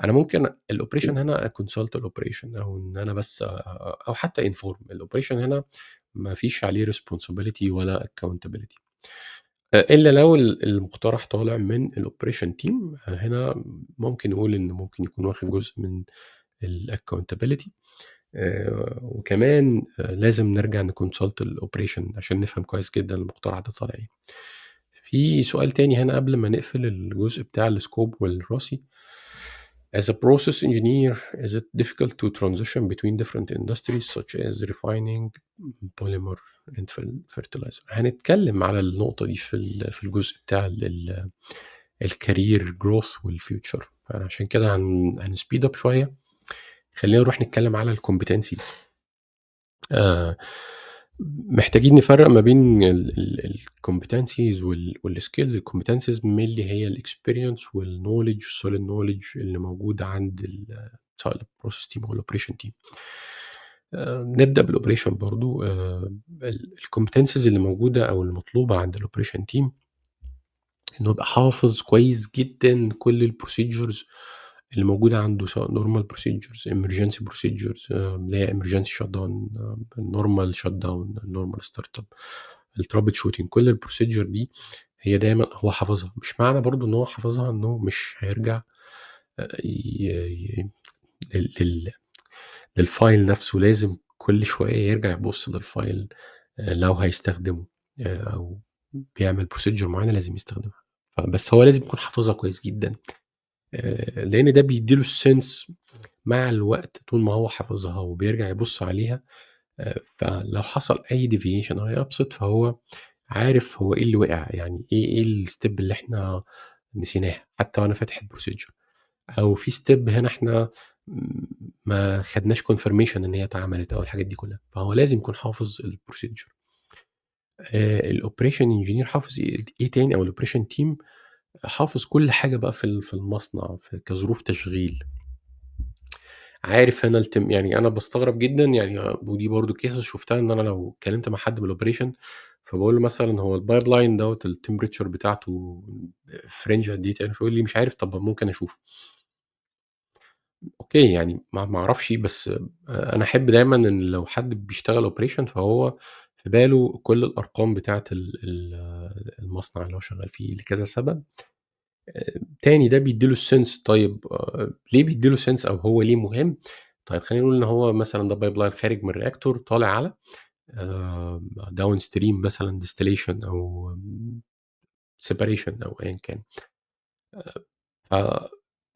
أنا ممكن الoperation هنا أconsult الoperation أو إن أنا بس أو حتى inform الoperation، هنا ما فيش عليه responsibility ولا accountability إلا لو المقترح طالع من الoperation team، هنا ممكن نقول إن ممكن يكون واخد جزء من الaccountability. وكمان لازم نرجع نconsult الoperation عشان نفهم كويس جدًا المقترح ده طالع إيه. في سؤال تاني هنا قبل ما نقفل الجزء بتاع ال scope وال RACI. As a process engineer, is it difficult to transition between different industries such as refining, polymer and fertilizer؟ هنتكلم على النقطة دي في الجزء بتاع ال career growth وال future، فأنا عشان كده هن speed up شوية. خلينا نروح نتكلم على ال competencies. محتاجين نفرق ما بين ال competencies وال skills. ال competencies mainly هي ال experience وال knowledge، ال solid knowledge اللي موجود عند سواء ال process team او ال operation team. نبدا بال operation برضو. ال competencies اللي موجودة او المطلوبة عند ال operation team انه يبقى حافظ كويس جدا كل ال procedures اللي موجودة عنده، سواء normal procedures، emergency procedures اللي هي emergency shutdown، normal shutdown، normal startup، ال troubleshooting. كل ال procedure دي هي دايما هو حافظها. مش معنى برضو ان هو حافظها انه مش هيرجع لل file نفسه، لازم كل شوية يرجع يبص لل file لو هيستخدمه او بيعمل procedure معينة لازم يستخدمها، بس هو لازم يكون حافظها كويس جدا، لان ده بيديله ال sense مع الوقت. طول ما هو حافظها وبيرجع يبص عليها، فلو حصل اي deviation او اي upset فهو عارف هو ايه اللي وقع، يعني ايه ال step اللي احنا نسيناها حتى وانا فاتح ال procedure، او في step هنا احنا ما خدناش confirmation ان هي اتعملت، او الحاجات دي كلها. فهو لازم يكون حافظ ال procedure. ال operation engineer حافظ ايه تاني؟ او ال operation team حافظ كل حاجة بقى في المصنع في كظروف تشغيل، عارف هنا التم. يعني انا بستغرب جدا يعني، ودي برضو case شفتها، ان انا لو اتكلمت مع حد من ال operation فبقول له مثلا هو ال pipeline دوت ال temperature بتاعته ف range قد ايه تاني؟ فيقول لي مش عارف، طب ممكن اشوف. okay، يعني ما اعرفش، بس انا احب دايما ان لو حد بيشتغل operation فهو في باله كل الارقام بتاعه المصنع اللي هو شغال فيه لكذا سبب. تاني ده بيديله ال sense. طيب ليه بيديله sense او هو ليه مهم؟ طيب خلينا نقول ان هو مثلا ده pipeline خارج من ال reactor طالع على downstream مثلا distillation او separation او ايا كان، ف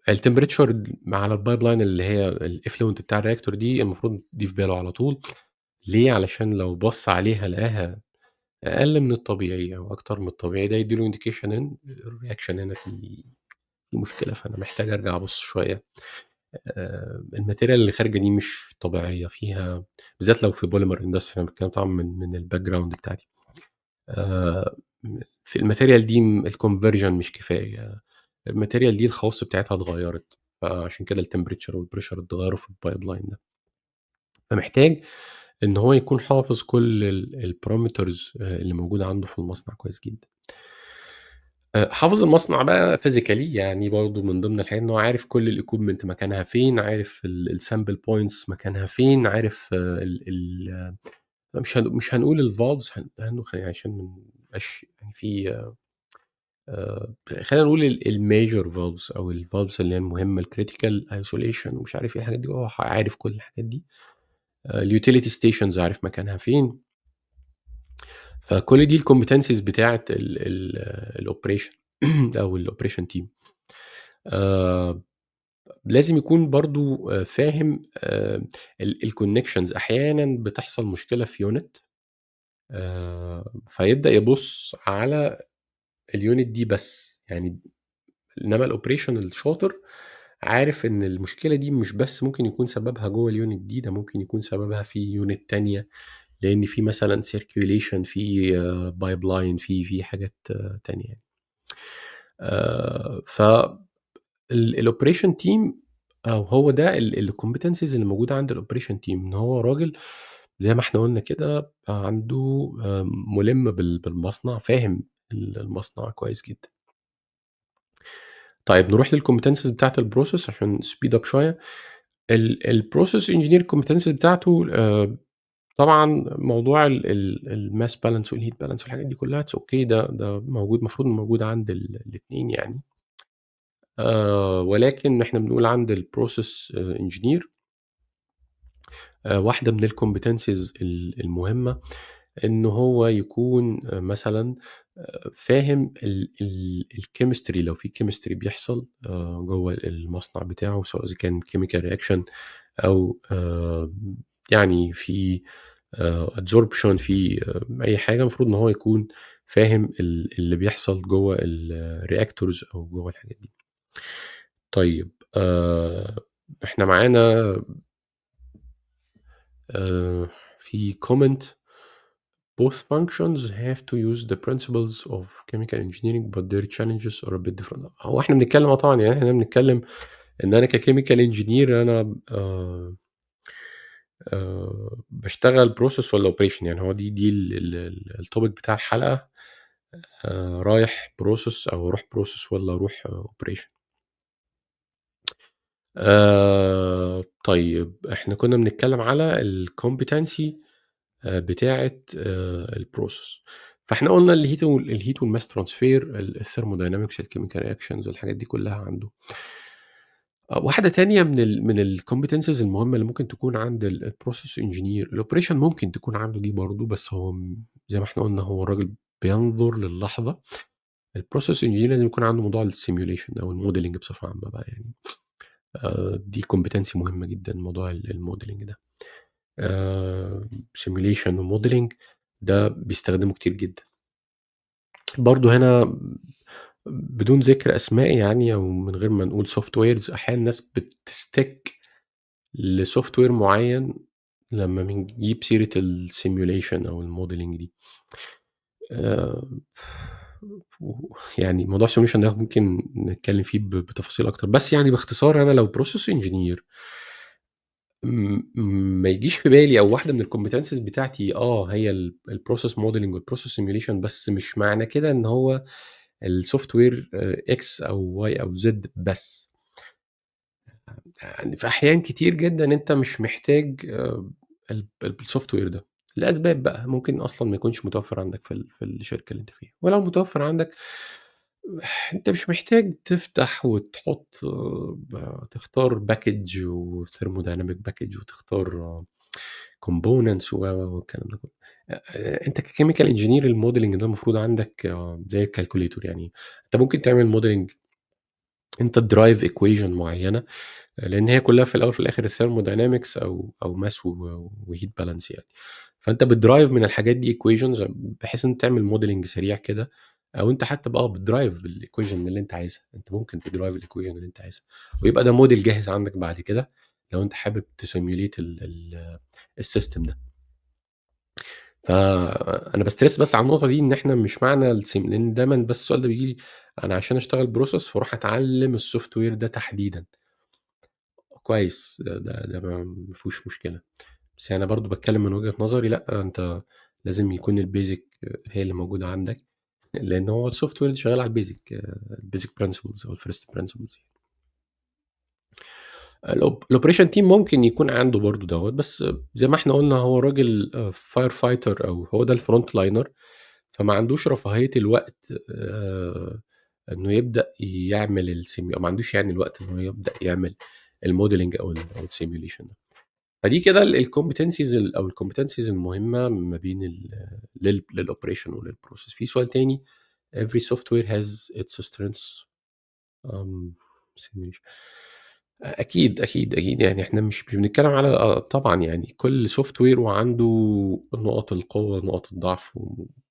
ال temperature على ال pipeline اللي هي ال effluent بتاع ال reactor دي المفروض دي في باله على طول. ليه؟ علشان لو بص عليها لقاها اقل من الطبيعي او اكتر من الطبيعي، ده يديله indication ان ال reaction هنا في مشكله، فانا محتاج ارجع ابص شويه. ال material اللي خارجه دي مش طبيعية فيها، بالذات لو في polymer industry، انا بتكلم طبعا من ال background بتاعتي. في ال material دي ال conversion مش كفاية، ال material دي الخواص بتاعتها اتغيرت، فعشان كده ال temperature وال pressure اتغيروا في ال pipeline ده. فمحتاج ان هو يكون حافظ كل ال parameters اللي موجودة عنده في المصنع كويس جدا. حافظ المصنع بقى physically، يعني برضو من ضمن الحاجات ان هو عارف كل ال equipment مكانها فين، عارف ال sample points مكانها فين، عارف ال ال مش هنقول ال valves عشان ما نبقاش يعني في خلينا نقول ال major valves او ال valves اللي هي المهمة، ال critical isolation ومش عارف ايه الحاجات دي، هو عارف كل الحاجات دي. ال utility stations عارف مكانها فين. فكل دي ال competencies بتاعه ال operation او ال operation team. لازم يكون برضو فاهم ال connections. احيانا بتحصل مشكلة في unit، فيبدا يبص على ال unit دي بس، يعني انما ال operation الشاطر عارف ان المشكلة دي مش بس ممكن يكون سببها جوه ال unit دي، ده ممكن يكون سببها في unit تانية، لان في مثلا circulation في pipeline في حاجات تانية يعني. ف ال operation team او هو ده ال competencies اللي موجودة عند ال operation team، ان هو راجل زي ما احنا قلنا كده عنده ملم بالمصنع، فاهم المصنع كويس جدا. طيب نروح لل competencies بتاعت ال process عشان speed up شوية. ال process engineer competencies بتاعته طبعا موضوع ال mass balance وال heat balance والحاجات دي كلها it's okay، ده موجود، المفروض موجود عند الاثنين يعني. ولكن احنا بنقول عند ال process engineer واحدة من ال competencies المهمة ان هو يكون مثلا فاهم ال chemistry، لو في chemistry بيحصل جوه المصنع بتاعه، سواء اذا كان chemical reaction او يعني في adsorption، في اي حاجه، المفروض ان هو يكون فاهم اللي بيحصل جوه ال reactors او جوه الحاجات دي. طيب احنا معانا في comment: both functions have to use the principles of chemical engineering but their challenges are a bit different. هو احنا بنتكلم طبعا، يعني احنا بنتكلم ان انا ك chemical engineer انا بشتغل process ولا operation، يعني هو دي ال topic بتاع الحلقه، رايح process او اروح process ولا اروح operation. طيب احنا كنا بنتكلم على ال competency بتاعه ال process، فاحنا قلنا ال heat وال mass transfer، ال thermodynamics، ال chemical reactions، الحاجات دي كلها عنده. واحدة تانية من ال competencies المهمة اللي ممكن تكون عند ال process engineer، ال operation ممكن تكون عنده دي برضو، بس هو زي ما احنا قلنا هو الراجل بينظر للحظه. ال process engineer لازم يكون عنده موضوع ال simulation او ال modeling بصفة عامة بقى، يعني دي competency مهمة جدا، موضوع ال modeling ده، simulation و modeling ده بيستخدمه كتير جدا. برضو هنا بدون ذكر اسماء يعني او من غير ما نقول softwares، احيانا الناس بت stick ل software معين لما بنجيب سيره ال simulation او ال modeling دي. يعني موضوع ال simulation ده ممكن نتكلم فيه بتفاصيل اكتر، بس يعني باختصار انا لو process engineer ما يجيش في بالي او واحدة من ال competencies بتاعتي هي ال process modeling وال process simulation، بس مش معنى كده ان هو ال software X او Y او Z بس. يعني في احيان كتير جدا انت مش محتاج ال software ده لاسباب بقى، ممكن اصلا ما يكونش متوفر عندك في الشركة اللي انت فيها، ولو متوفر عندك انت مش محتاج تفتح وتحط تختار package و thermodynamic package وتختار components والكلام ده كله. انت ك chemical engineer ال modeling ده المفروض عندك زي ال calculator، يعني انت ممكن تعمل modeling، انت derive equation معينه، لان هي كلها في الاول وفي الاخر ال thermodynamics او mass و heat balance يعني، فانت بت derive من الحاجات دي equations بحيث ان تعمل modeling سريع كده، او انت حتى بقى بت derive ال equation اللي انت عايزها، انت ممكن ت derive ال equation اللي انت عايزها ويبقى ده موديل جاهز عندك بعد كده لو انت حابب ت simulate ال system ده. فانا ب stress بس على النقطة دي، ان احنا مش معنى لان دايما بس السؤال ده بيجي لي، انا عشان اشتغل process فاروح اتعلم ال software ده تحديدا. كويس، ده ما فيهوش مشكلة، بس انا برضو بتكلم من وجهه نظري، لا انت لازم يكون ال basic هي اللي موجودة عندك، لان هو ال software شغال على ال basic principles او ال first principles. ال operation team ممكن يكون عنده برضو دوت، بس زي ما احنا قلنا هو راجل fire fighter او هو ده ال front liner، فما عندوش رفاهية الوقت انه يبدا يعمل ما عندوش يعني الوقت انه يبدا يعمل ال modeling او ال simulation ده. فدي كده ال competencies او ال competencies المهمة ما بين لل operation ولل process. في سؤال تاني: every software has its strengths simulation. اكيد اكيد اكيد، يعني احنا مش بنتكلم على طبعا يعني كل software وعنده نقط القوة نقط الضعف،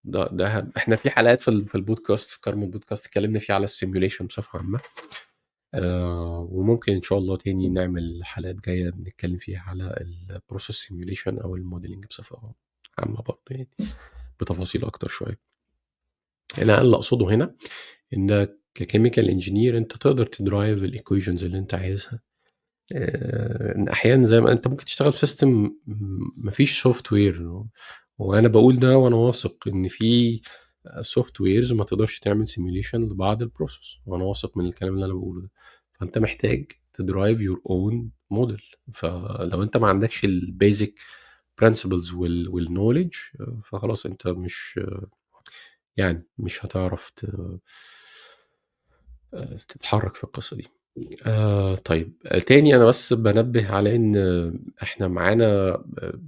ده احنا في حلقات في البودكاست، في كارمون بودكاست، اتكلمنا فيه على ال simulation بصفة عامة، وممكن ان شاء الله تاني نعمل حلقات جاية بنتكلم فيها على ال process simulation او ال modeling بصفة عامة برضه، يعني بتفاصيل اكتر شوية. انا اللي اقصده هنا ان ك chemical engineer انت تقدر ت derive ال equations اللي انت عايزها. ان احيانا زي ما انت ممكن تشتغل في system مفيش software، وانا بقول ده وانا واثق ان في softwares ما تقدرش تعمل simulation لبعض ال process، وانا واثق من الكلام اللي انا بقوله ده. فانت محتاج ت derive your own model، فلو انت ما عندكش ال basic principles وال knowledge فخلاص انت مش يعني مش هتعرف تتحرك في القصة دي. طيب تاني انا بس بنبه على ان احنا معانا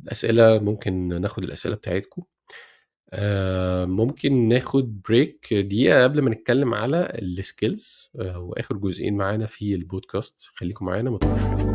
اسئلة، ممكن ناخد الاسئلة بتاعتكم. ممكن ناخد break دقيقة قبل ما نتكلم على ال skills، واخر جزئين معانا في البودكاست. خليكم معانا ما تروحوش في حتة.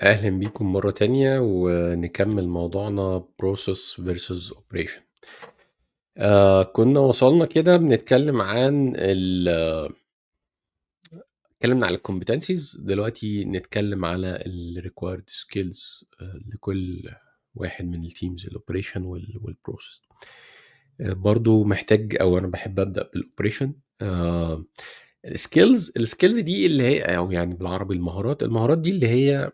أهلا بيكم مرة تانية، ونكمل موضوعنا Process versus Operation. كنا وصلنا كده بنتكلم عن اتكلمنا على ال competencies، دلوقتي نتكلم على ال required skills لكل واحد من ال teams، ال operation وال process. برضو محتاج، أو أنا بحب أبدأ بال operation. ال skills دي اللي هي، أو يعني بالعربي المهارات، المهارات دي اللي هي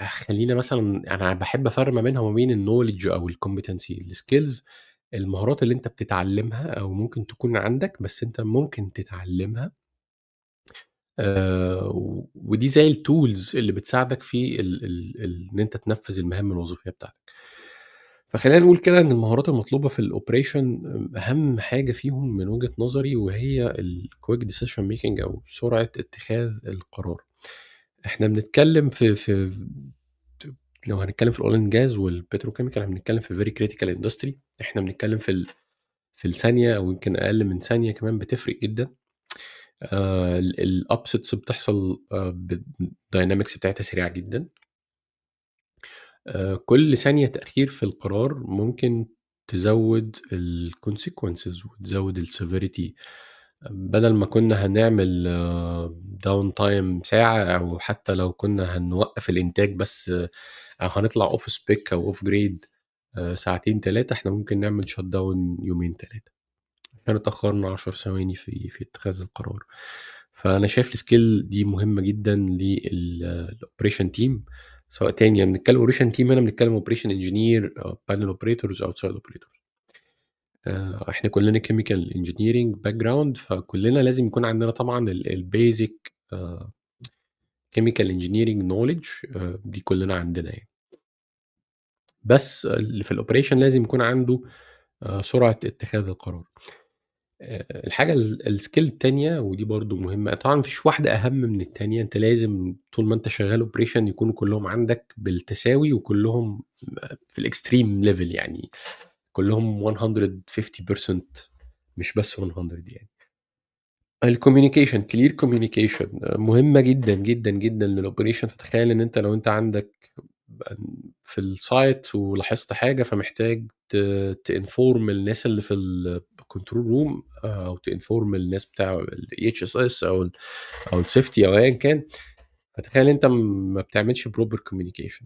خلينا مثلا انا بحب افرق ما بينها وما بين ال knowledge او ال competency. ال skills المهارات اللي انت بتتعلمها او ممكن تكون عندك بس انت ممكن تتعلمها، ودي زي ال tools اللي بتساعدك في ان انت تنفذ المهام الوظيفية بتاعتك. فخلينا نقول كده ان المهارات المطلوبة في ال operation اهم حاجة فيهم من وجهه نظري وهي ال quick decision making او سرعة اتخاذ القرار. احنا بنتكلم في لو هنتكلم في ال oil and gas وال petrochemical، احنا بنتكلم في very critical industry. احنا بنتكلم في الثانية او يمكن اقل من ثانية كمان، بتفرق جدا. ال upsets بتحصل، ال dynamics بتاعتها سريعة جدا. كل ثانية تاخير في القرار ممكن تزود ال consequences وتزود ال severity. بدل ما كنا هنعمل down time ساعة، أو حتى لو كنا هنوقف الإنتاج بس، أو هنطلع off spec أو off grade ساعتين تلاتة، احنا ممكن نعمل shut down يومين تلاتة. احنا اتأخرنا 10 ثواني في اتخاذ القرار. فأنا شايف ال skill دي مهمة جدا لل operation team، سواء تاني يعني بنتكلم operation team، هنا بنتكلم operation engineer، panel operators، outside operators. احنا كلنا chemical engineering background، فكلنا لازم يكون عندنا طبعا ال basic chemical engineering knowledge، دي كلنا عندنا يعني. بس اللي في ال operation لازم يكون عنده سرعة اتخاذ القرار. الحاجة ال skill التانية، ودي برضو مهمة طبعا، مفيش واحدة اهم من التانية، انت لازم طول ما انت شغال operation يكونوا كلهم عندك بالتساوي وكلهم في ال extreme level، يعني كلهم 150% مش بس 100 يعني. ال communication، clear communication مهمة جدا جدا جدا لل operation. فتخيل ان انت لو انت عندك في ال site ولاحظت حاجة، فمحتاج ت inform الناس اللي في ال control room، او ت inform الناس بتاع ال EHSS او ال safety او ايا كان. فتخيل انت ما بتعملش proper communication،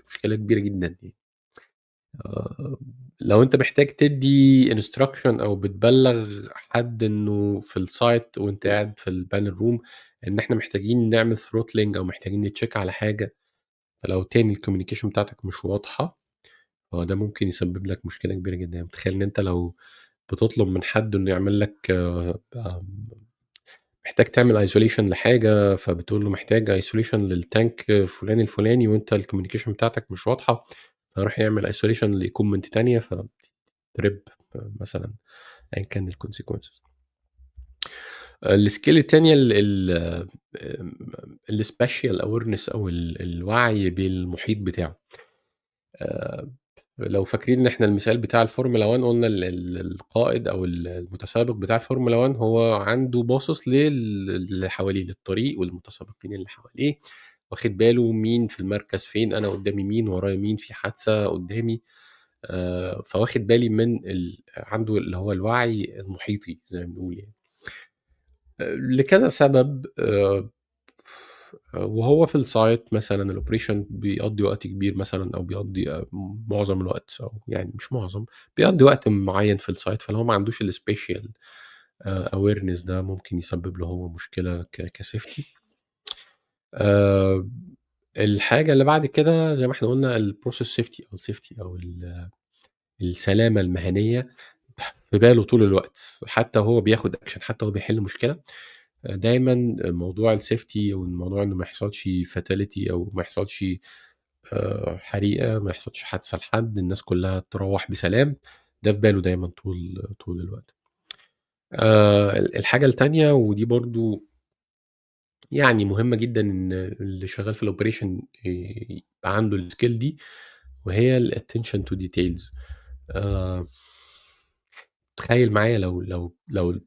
مشكلة كبيرة جدا دي. لو انت محتاج تدي instruction او بتبلغ حد انه في ال site وانت قاعد في ال panel room ان احنا محتاجين نعمل throttling او محتاجين ن check على حاجة، فلو تاني ال communication بتاعتك مش واضحة، هو ده ممكن يسبب لك مشكلة كبيرة جدا. يعني تخيل ان انت لو بتطلب من حد انه يعمل لك، محتاج تعمل isolation لحاجة، فبتقول له محتاج isolation لل tank فلان الفلاني، وانت ال communication بتاعتك مش واضحة، فيروح يعمل isolation ل equipment تانية، ف trip مثلا، ايا كان ال consequences. ال skill التانية ال spatial awareness او الوعي بالمحيط بتاعه. لو فاكرين ان احنا المثال بتاع الفورمولا 1، قلنا القائد او المتسابق بتاع الفورمولا 1 هو عنده باصص للي حواليه، للطريق والمتسابقين اللي حواليه، واخد باله مين في المركز فين، أنا قدامي مين، ورايا مين، في حادثة قدامي، فواخد بالي من عنده اللي هو الوعي المحيطي زي ما بنقول يعني. لكذا سبب، وهو في ال site مثلًا ال operation بيقضّي وقت كبير مثلًا، أو بيقضّي معظم الوقت، أو يعني مش معظم، بيقضّي وقت معيّن في ال site، فلو هو ما عندوش ال spatial awareness ده ممكن يسبب له هو مشكلة ك safety. آآ الحاجة اللي بعد كده زي ما إحنا قُلنا ال process safety أو ال safety أو السلامة المهنية في باله طول الوقت، حتى وهو بياخد action، حتى وهو بيحل مشكلة، دايمًا موضوع ال safety والموضوع إنه ما يحصلش fatality أو ما يحصلش حريقة، ما يحصلش حادثة لحد، الناس كلها تروّح بسلام، ده في باله دايمًا طول الوقت. الحاجة التانية، ودي برضه يعني مهمة جدًا، إن اللي شغال في ال operation يبقى عنده ال skill دي، وهي ال attention to details. تخيل معايا لو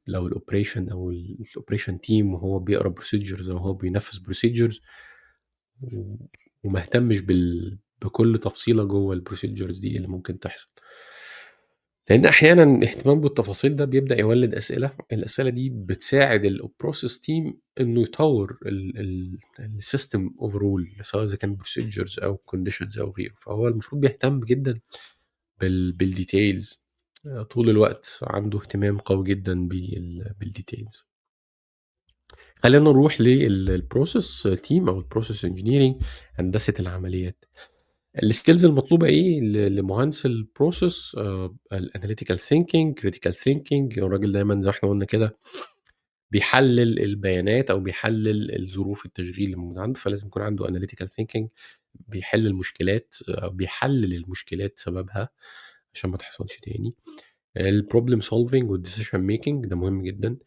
ال operation أو ال operation team وهو بيقرا procedures أو هو بينفذ procedures وما اهتمش بكل تفصيلة جوه ال procedures دي اللي ممكن تحصل. لأن أحيانا الاهتمام بالتفاصيل ده بيبدأ يولد أسئلة، الأسئلة دي بتساعد ال process team إنه يطور ال system overall، سواء إذا كان procedures أو conditions أو غيره. فهو المفروض بيهتم جدا بال details طول الوقت، عنده اهتمام قوي جدا بال details. خلينا نروح لل process team او ال process engineering، هندسة العمليات. ال skills المطلوبة ايه لمهندس ال process؟ ال analytical thinking، critical thinking. الراجل دايما زي ما احنا قلنا كده بيحلل البيانات او بيحلل الظروف التشغيل اللي موجودة عنده، فلازم يكون عنده analytical thinking، بيحل المشكلات او بيحلل المشكلات سببها عشان ما تحصلش تاني. ال problem solving وال decision making ده مهم جدا.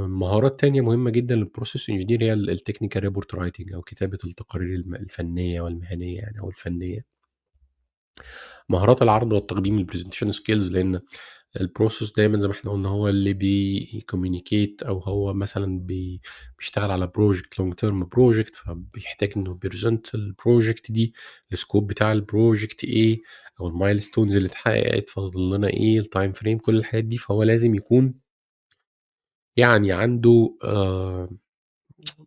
مهارات تانية مهمة جدا لل process engineer هي ال technical report writing او كتابة التقارير الفنية والمهنية يعني او الفنية. مهارات العرض والتقديم، ال presentation skills، لان ال process دايما زي ما احنا قلنا هو اللي بي communicate، او هو مثلا بيشتغل على project، long term project، فبيحتاج انه present ال project دي، ال scope بتاع ال project ايه، او ال milestones اللي اتحققت، فاضل لنا ايه، ال time frame، كل الحاجات دي. فهو لازم يكون عنده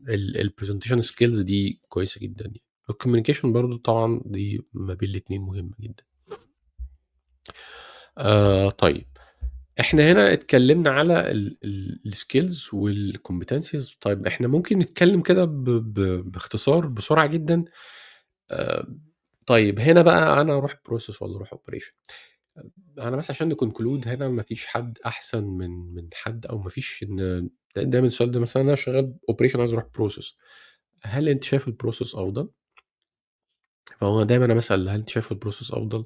ال presentation skills دي كويسة جدا. ال communication برضو طبعا دي ما بين الاتنين مهمة جدا. طيب احنا هنا اتكلمنا على ال skills وال competencies. طيب احنا ممكن نتكلم كده باختصار بسرعة جدا. طيب هنا بقى انا اروح process ولا اروح operation؟ انا بس عشان ن conclude هنا مفيش حد احسن من حد، او مفيش ان دايما السؤال ده، مثلا انا شغال operation عايز اروح process، هل انت شايف ال process افضل؟ فهو دايما انا بسال هل انت شايف ال process افضل،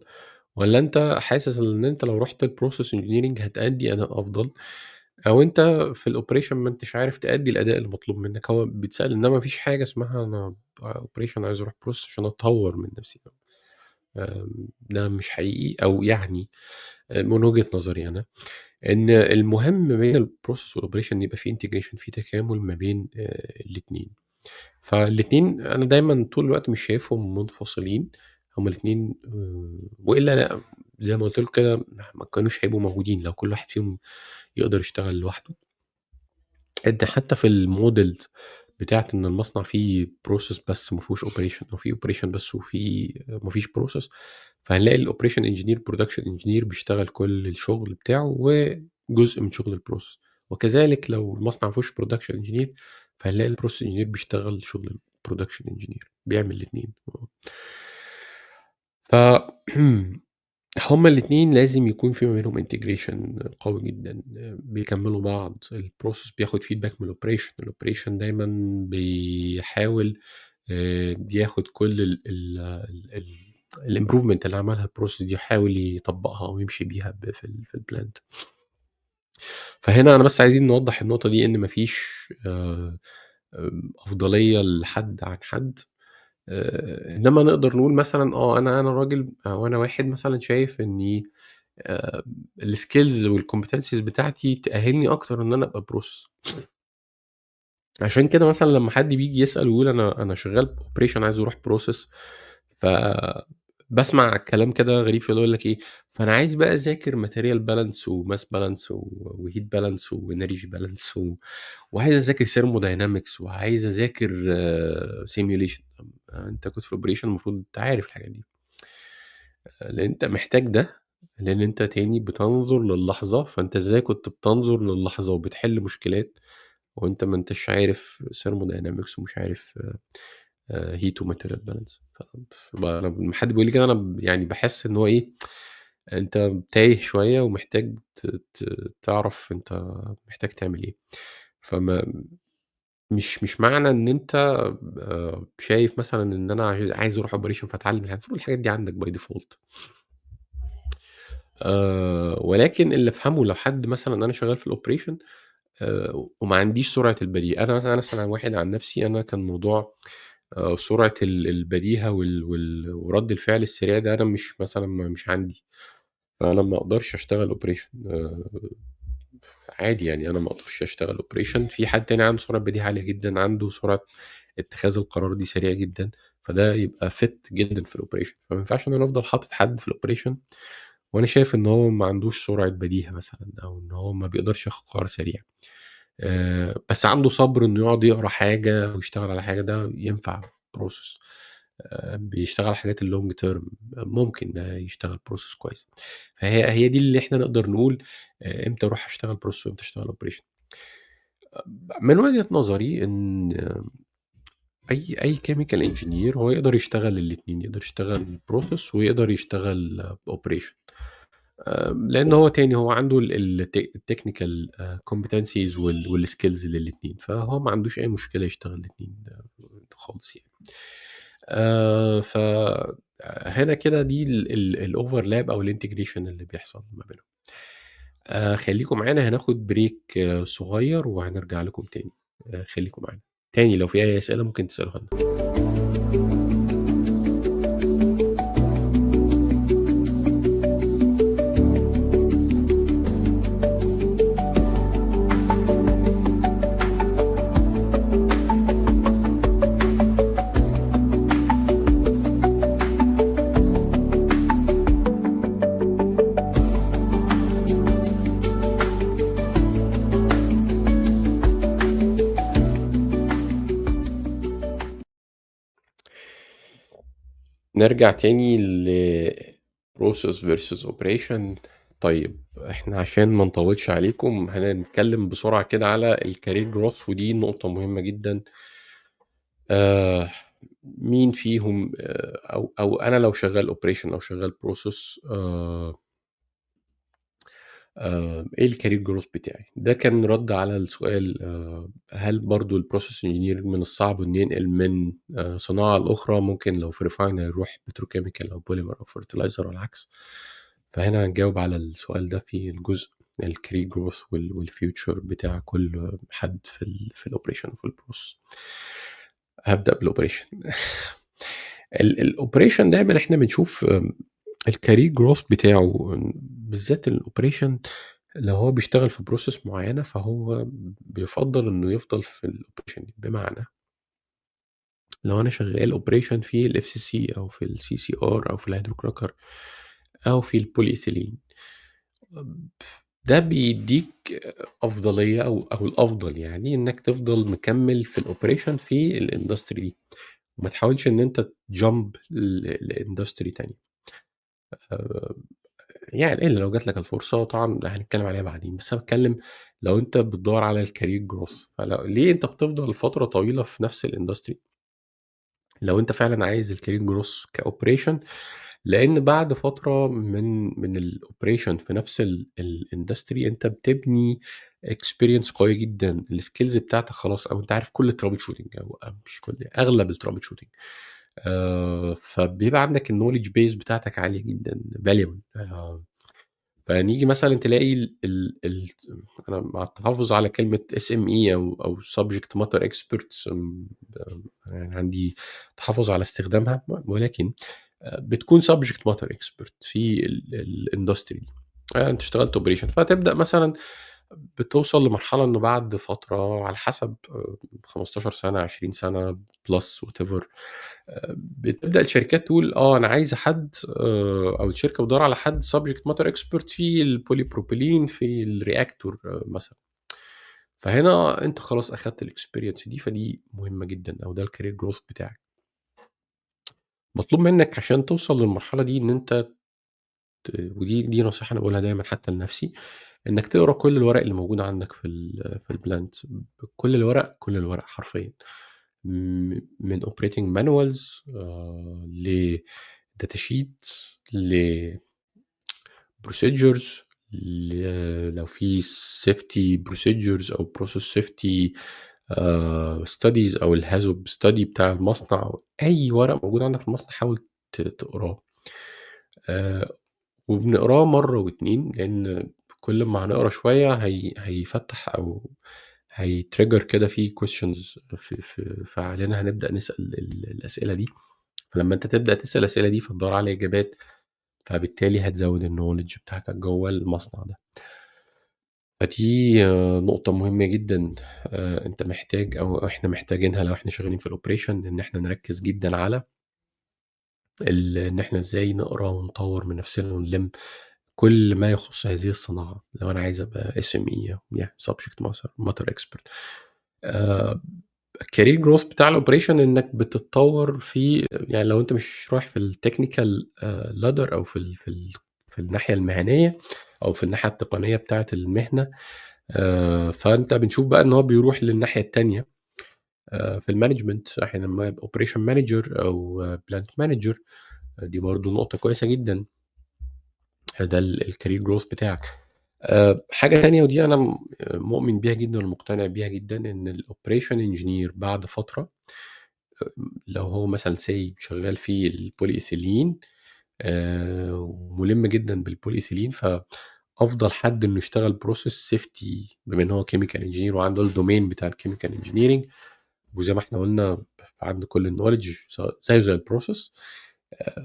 ولا انت حاسس ان انت لو رحت ال process engineering هتأدي اداء افضل، او انت في ال operation ما انتش عارف تأدي الاداء المطلوب منك. هو بيتسال، انما مفيش حاجة اسمها انا operation عايز اروح process عشان اطور من نفسي. ده مش حقيقي، او من وجهة نظري انا ان المهم بين ال process وال operation يبقى في integration، في تكامل ما بين الاثنين. فالاثنين انا دايما طول الوقت مش شايفهم منفصلين، هما الاثنين، والا لا زي ما قلت لكم كده ما كانوش هيبقوا موجودين لو كل واحد فيهم يقدر يشتغل لوحده. انت حتى في الموديل بتاعت ان المصنع فيه process بس ما فيهوش operation، او فيه operation بس وفيه ما فيش process، فهنلاقي ال operation engineer، production engineer بيشتغل كل الشغل بتاعه وجزء من شغل ال process. وكذلك لو المصنع ما فيهوش production engineer فهنلاقي ال process engineer بيشتغل شغل ال production engineer، بيعمل الاثنين. ف هما الاثنين لازم يكون في ما بينهم integration قوي جدا، بيكملوا بعض. ال process بياخد feedback من ال operation، ال operation دايما بيحاول بياخد كل ال improvement اللي عملها ال process دي، يحاول يطبقها ويمشي بيها في ال plant. فهنا انا بس عايزين نوضح النقطة دي، ان مفيش افضلية لحد عن حد. انما نقدر نقول مثلا انا راجل او انا واحد مثلا شايف اني ال skills وال competencies بتاعتي تاهلني اكتر ان انا ابقى process. عشان كده مثلا لما حد بيجي يسال ويقول انا شغال operation عايز اروح process، ف بسمع كلام كده غريب شوية، يقول لك ايه، فانا عايز بقى اذاكر material balance و mass balance و heat balance و energy balance وعايز اذاكر thermodynamics وعايز اذاكر simulation. انت كنت في operation المفروض انت عارف الحاجات دي، لان انت محتاج ده، لان انت تاني بتنظر للحظة. فانت ازاي كنت بتنظر للحظة وبتحل مشكلات وانت ما انتش عارف thermodynamics ومش عارف heat و material balance؟ لما حد بيقول لي كده انا يعني بحس ان هو ايه، انت تايه شوية ومحتاج تعرف انت محتاج تعمل ايه. فما مش معنى ان انت شايف مثلا ان انا عايز اروح operation فاتعلم الحاجات، المفروض الحاجات دي عندك by default. ولكن اللي افهمه لو حد مثلا انا شغال في ال operation وما عنديش سرعة البديهة، انا مثلا واحد عن نفسي، انا كان موضوع سرعة البديهة ورد الفعل السريع ده انا مش مثلا مش عندي، فانا ما اقدرش اشتغل operation عادي يعني، انا ما اقدرش اشتغل operation. في حد تاني عنده سرعة بديهة عالية جدا، عنده سرعة اتخاذ القرار دي سريع جدا، فده يبقى fit جدا في ال operation. فما ينفعش ان انا افضل حاطط حد في ال operation وانا شايف ان هو ما عندوش سرعة بديهة مثلا، او ان هو ما بيقدرش ياخد قرار سريع، بس عنده صبر انه يقعد يقرا حاجة ويشتغل على حاجة، ده ينفع process. بيشتغل على حاجات ال long term، ممكن ده يشتغل process كويس. فهي دي اللي احنا نقدر نقول امتى اروح اشتغل process وامتى اشتغل operation. من وجهة نظري ان اي chemical engineer هو يقدر يشتغل الاثنين، يقدر يشتغل process ويقدر يشتغل operation، لان هو تاني هو عنده ال technical competencies وال skills للاثنين، فهو ما عندوش اي مشكلة يشتغل الاثنين خالص يعني. ف هنا كده دي ال overlap او ال integration اللي بيحصل ما بينهم. خليكم معانا، هناخد break صغير وهنرجع لكم تاني. خليكم معانا تاني، لو في اي اسئلة ممكن تسالوها لنا. نرجع تاني ل process versus operation. طيب احنا عشان ما نطولش عليكم هنتكلم بسرعة كده على ال career growth، ودي نقطة مهمة جدا. مين فيهم، او انا لو شغال operation او شغال process، ايه ال career growth بتاعي؟ ده كان رد على السؤال، هل برضو ال process engineer من الصعب انه ينقل من صناعة لاخرى؟ ممكن لو في refinery يروح petrochemical او بوليمر او fertilizer والعكس. فهنا هنجاوب على السؤال ده في الجزء ال career growth وال future بتاع كل حد في ال operation وفي ال process. هبدا بال operation. ال operation دايما احنا بنشوف ال career growth بتاعه، بالذات ال operation لو هو بيشتغل في process معينة فهو بيفضل انه يفضل في ال operation دي. بمعنى لو انا شغال operation في ال FCC او في ال CCR او في ال hydrocracker او في البولي ايثيلين، ده بيديك افضلية او الافضل يعني انك تفضل مكمل في ال operation في ال industry دي، وما تحاولش ان انت ت jump ل industry تاني، يعني الا لو جات لك الفرصة، طبعا هنتكلم عليها بعدين. بس انا بتكلم لو انت بتدور على ال career growth، فلو ليه انت بتفضل فترة طويلة في نفس ال industry لو انت فعلا عايز ال career growth ك operation؟ لان بعد فترة من ال operation في نفس ال industry انت بتبني experience قوية جدا، ال skills بتاعتك خلاص، او انت عارف كل ال troubleshooting او مش كل، اغلب ال troubleshooting، فبيبقى عندك ال knowledge base بتاعتك عالية جدا، valuable. فنيجي مثلا تلاقي ال انا مع التحفظ على كلمة SME او subject matter experts، يعني عندي تحفظ على استخدامها، ولكن بتكون subject matter expert في ال industry دي. انت اشتغلت operation، فتبدا مثلا بتوصل لمرحلة إنه بعد فترة على حسب 15 سنة، 20 سنة plus whatever، بتبدأ الشركات تقول أنا عايزة حد، أو الشركة بتدور على حد subject matter expert في ال polypropylene في ال reactor مثلًا. فهنا أنت خلاص أخدت ال experience دي، فدي مهمة جدًا، أو ده ال career growth بتاعك. مطلوب منك عشان توصل للمرحلة دي إن أنت ودي نصيحة أنا باقولها دايمًا حتى لنفسي، إنك تقرا كل الورق اللي موجود عندك في ال plant، كل الورق، كل الورق حرفيًا، من operating manuals ل data sheet ل procedures، لو في safety procedures أو process safety studies أو ال HAZOP study بتاع المصنع، أي ورق موجود عندك في المصنع حاول تقراه. وبنقراه مرة واتنين، لأن كل ما هنقرا شوية هيفتح أو هي trigger كده في questions في عقلنا، هنبدأ نسأل الأسئلة دي. فلما أنت تبدأ تسأل الأسئلة دي فتدور على إجابات، فبالتالي هتزود ال knowledge بتاعتك جوه المصنع ده. فدي نقطة مهمة جدا، أنت محتاج أو إحنا محتاجينها لو إحنا شغالين في ال operation، إن إحنا نركز جدا على إن إحنا إزاي نقرأ ونطور من نفسنا ونلم كل ما يخص هذه الصناعة. لو أنا عايز أبقى SME، يعني subject matter expert. ال career growth بتاع ال operation إنك بتتطور في، يعني لو أنت مش رايح في ال technical ladder أو في الناحية المهنية أو في الناحية التقنية بتاعة المهنة، فأنت بنشوف بقى إن هو بيروح للناحية التانية، في ال management، احيانا لما يبقى operation manager او plant manager، دي برضو نقطة كويسة جدا، ده ال career growth بتاعك. حاجة تانية ودي أنا مؤمن بيها جدا ومقتنع بيها جدا، إن ال operation engineer بعد فترة، لو هو مثلا say شغال في البولي إيثيلين، وملم جدا بالبولي إيثيلين، فأفضل حد إنه يشتغل process safety بما إن هو chemical engineer وعنده ال domain بتاع ال chemical engineering، وزي ما احنا قلنا عنده كل ال knowledge زيه زي ال process.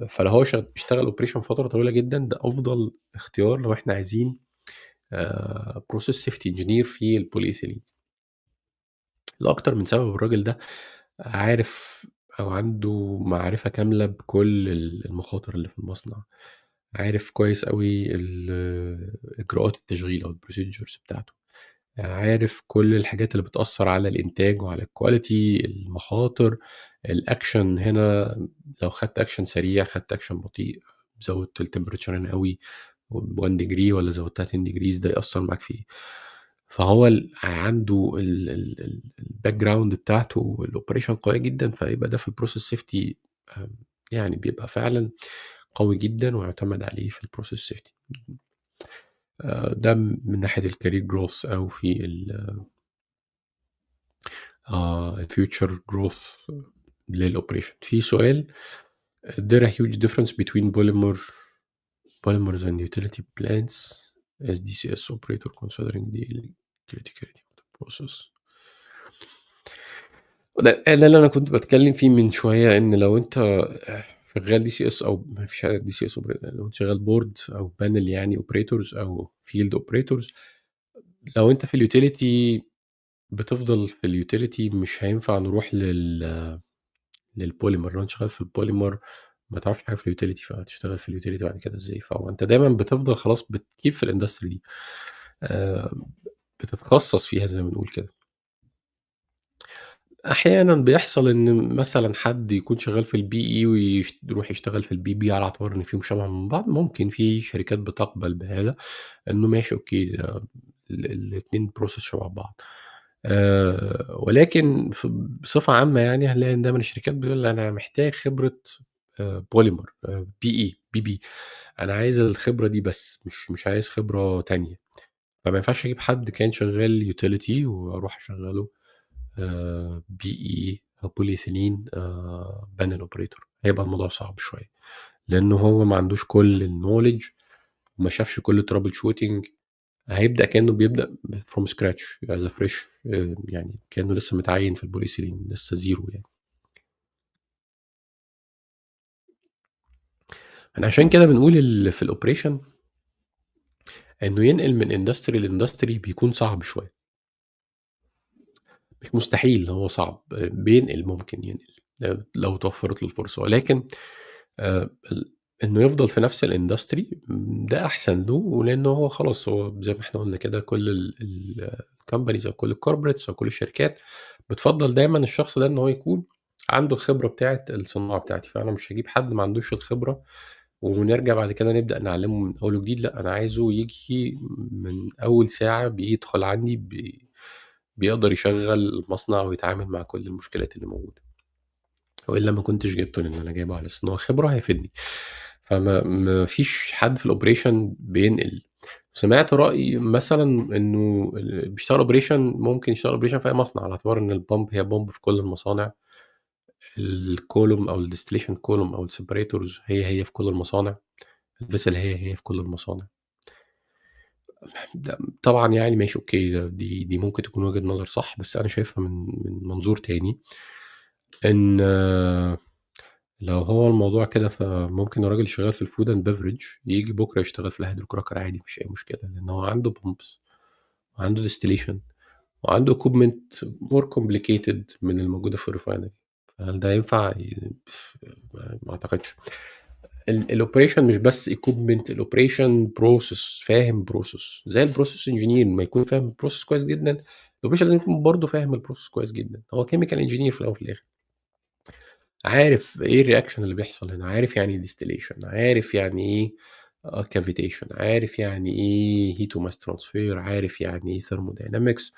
فلو هو اشتغل operation فترة طويلة جدا، ده أفضل اختيار لو احنا عايزين process safety engineer في البولي إيثيلين. لأكتر من سبب، الراجل ده عارف أو عنده معرفة كاملة بكل المخاطر اللي في المصنع، عارف كويس قوي إجراءات التشغيل أو ال procedures بتاعته، عارف كل الحاجات اللي بتأثر على الإنتاج وعلى ال quality، المخاطر، الأكشن هنا لو خدت أكشن سريع، خدت أكشن بطيء، زودت ال temperature هنا قوي 1 degree ولا زودتها 10 degrees، ده يأثر معاك في إيه. فهو عنده ال background بتاعته وال operation قوية جدا، فيبقى ده في ال process safety، بيبقى فعلا قوي جدا ويعتمد عليه في ال process safety. ده من ناحية ال career growth أو في ال future growth لل operation. في سؤال، there a huge difference between polymers and utility plants as DCS operator considering the criticality of the process؟ ده اللي أنا كنت بتكلم فيه من شوية، إن لو أنت شغال DCS أو ما فيش حاجة DCS operator، لو أنت شغال board أو panel يعني operators أو field operators، لو أنت في ال utility بتفضل في ال utility، مش هينفع نروح للبوليمر. لو أنت شغال في البوليمر ما تعرفش حاجة في ال utility، فهتشتغل في ال utility بعد كده ازاي؟ فهو انت دايما بتفضل خلاص بت keep في ال industry دي، بتتخصص فيها زي ما بنقول كده. احيانا بيحصل ان مثلا حد يكون شغال في ال PE ويروح يشتغل في ال PP على اعتبار ان فيهم شبه من بعض، ممكن في شركات بتقبل بهذا، انه ماشي okay، الاتنين process شبه بعض، ولكن بصفة عامة هنلاقي ان دايما الشركات بتقول انا محتاج خبرة، بوليمر، PE، PP، انا عايز الخبرة دي بس، مش عايز خبرة تانية. فما ينفعش اجيب حد كان شغال utility واروح اشغله، PE او بوليثيلين، panel operator، هيبقى الموضوع صعب شوية، لانه هو ما عندوش كل ال knowledge وما شافش كل troubleshooting، هيبدأ كأنه بيبدأ from scratch as a fresh، كأنه لسه متعين في البوليثيلين، لسه zero. احنا عشان كده بنقول في ال operation إنه ينقل من industry ل industry بيكون صعب شوية. مش مستحيل، هو صعب، بينقل، ممكن ينقل لو توفرت له الفرصة، ولكن إنه يفضل في نفس ال industry ده أحسن له، ولأنه هو خلاص هو زي ما إحنا قلنا كده كل ال companies أو كل ال corporates أو كل الشركات بتفضل دايما الشخص ده إن هو يكون عنده الخبرة بتاعة الصناعة بتاعتي. فأنا مش هجيب حد ما عندوش الخبرة ونرجع بعد كده نبدأ نعلمه من أول وجديد، لا أنا عايزه يجي من أول ساعة بيدخل عندي بيقدر يشغل المصنع ويتعامل مع كل المشكلات اللي موجودة، وإلا ما كنتش جبته، لأن أنا جايبه على أساس إن هو خبرة هيفيدني. فما ما فيش حد في ال operation بينقل. سمعت رأي مثلا إنه اللي بيشتغل operation ممكن يشتغل operation في أي مصنع، على اعتبار إن ال pump هي pump في كل المصانع، ال column أو ال distillation column أو ال separators هي هي في كل المصانع، ال vessel هي هي في كل المصانع. ده طبعا يعني ماشي okay، دي ممكن تكون وجهة نظر صح، بس انا شايفها من منظور تاني، ان لو هو الموضوع كده فممكن الراجل شغال في ال food and beverage يجي بكره يشتغل في ال hydrocracker عادي، مفيش اي مشكلة، لان هو عنده pumps وعنده distillation وعنده equipment more complicated من الموجودة في ال refinery. هل ده ينفع؟ ما اعتقدش. ال operation مش بس equipment، ال operation process، فاهم process زي ال process engineer ما يكون فاهم process كويس جدا، ال operation لازم يكون برضه فاهم ال process كويس جدا. هو chemical engineer في الاول وفي الاخر، عارف ايه ال reaction اللي بيحصل هنا، عارف يعني ايه distillation، عارف يعني ايه cavitation، عارف يعني ايه heat و mass transfer، عارف يعني ايه thermodynamics،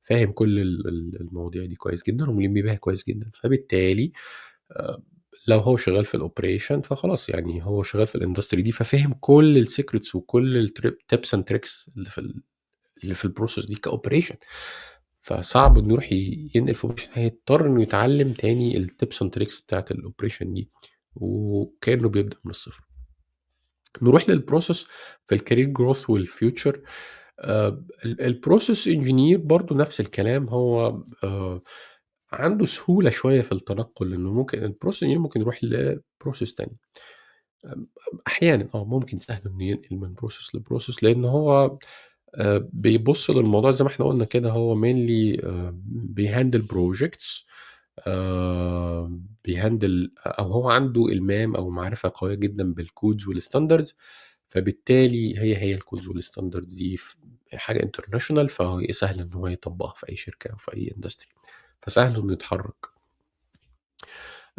فاهم كل المواضيع دي كويس جدا وملم بيها كويس جدا. فبالتالي لو هو شغال في ال operation فخلاص يعني هو شغال في ال industry دي، ففهم كل ال secrets وكل ال tips and tricks اللي في ال process دي ك operation. فصعب انه يروح ينقل في operation، هيضطر انه يتعلم تاني ال tips and tricks بتاعت ال operation دي، وكانه بيبدا من الصفر. نروح لل process في ال career growth وال future. ال process engineer برضو نفس الكلام، هو عنده سهولة شوية في التنقل، لانه ممكن ال process engineer ممكن يروح ل process تاني احيانا، ممكن سهل انه ينقل من process ل process، لان هو بيبص للموضوع زي ما احنا قلنا كده، هو mainly بي handle projects، بي handle او هو عنده المام او معرفة قوية جدا بال codes وال standards، فبالتالي هي ال codes وال standards دي حاجة international، فهو سهل ان هو يطبقها في اي شركة او في اي industry، فسهل انه يتحرك.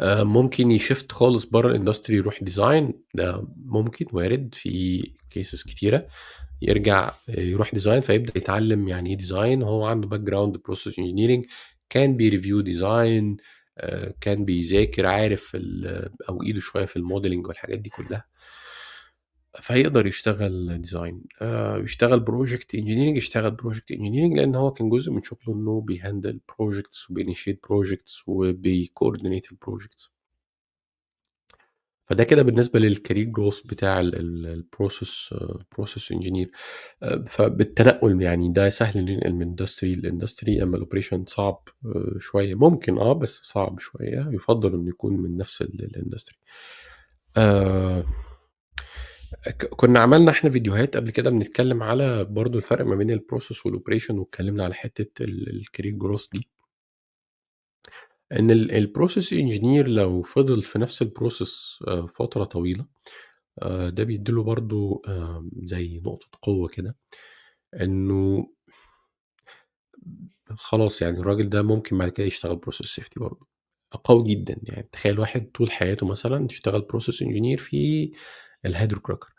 ممكن ي shift خالص بره ال industry يروح design، ده ممكن وارد في cases كتيرة، يرجع يروح design فيبدا يتعلم يعني ايه design، هو عنده background process engineering، كان بي review design، كان بيذاكر، عارف او ايده شوية في ال modeling والحاجات دي كلها، فيقدر يشتغل design. يشتغل project engineering، يشتغل project engineering لان هو كان جزء من شغله انه بي handle projects وبي initiate projects وبي coordinate ال projects. فده كده بالنسبة لل career growth بتاع ال process engineer. فبالتنقل يعني ده سهل انه ينقل من industry ل industry، اما ال operation صعب شوية، ممكن بس صعب شوية، يفضل انه يكون من نفس ال industry. كنا عملنا احنا فيديوهات قبل كده بنتكلم على برضو الفرق ما بين ال process وال operation، واتكلمنا على حتة ال career growth دي، ان ال process engineer لو فضل في نفس ال process فترة طويلة، ده بيديله برضو زي نقطة قوة كده، انه خلاص يعني الراجل ده ممكن بعد كده يشتغل process safety برضه قوي جدا. يعني تخيل واحد طول حياته مثلا اشتغل process engineer في ال hydrocracker،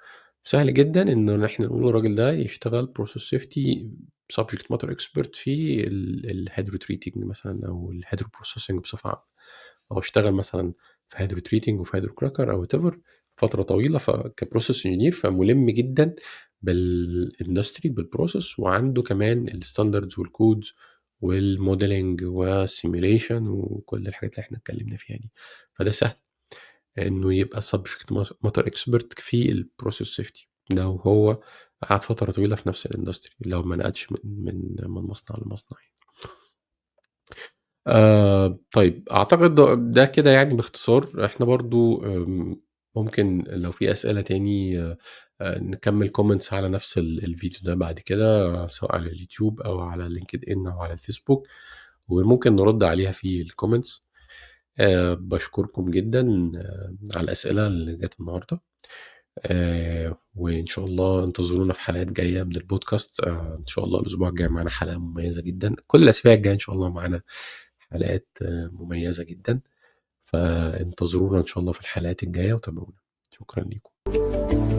سهل جدا انه احنا نقول الراجل ده يشتغل process safety subject matter expert في ال hydrotreating مثلا او ال hydroprocessing بصفة عامة، او اشتغل مثلا في hydrotreating وفي hydrocracker او whatever فترة طويلة، فك process engineer فملم جدا بال industry بال process، وعنده كمان ال standards وال codes وال modeling وال simulation وكل الحاجات اللي احنا اتكلمنا فيها دي. فده سهل انه يبقى subject matter expert في ال process safety لو هو قعد فترة طويلة في نفس ال industry، لو ما نقلش من مصنع لمصنع. طيب اعتقد ده كده يعني باختصار. احنا برضو ممكن لو في اسئلة تاني نكمل comments على نفس الفيديو ده بعد كده، سواء على اليوتيوب أو على LinkedIn أو على الفيسبوك، وممكن نرد عليها في ال comments. بشكركم جدا على الأسئلة اللي جت النهاردة، وإن شاء الله انتظرونا في حلقات جاية من البودكاست. إن شاء الله الأسبوع الجاي معانا حلقة مميزة جدا، كل الأسابيع الجاية إن شاء الله معانا حلقات مميزة جدا، فانتظرونا إن شاء الله في الحلقات الجاية وتابعونا. شكرا لكم.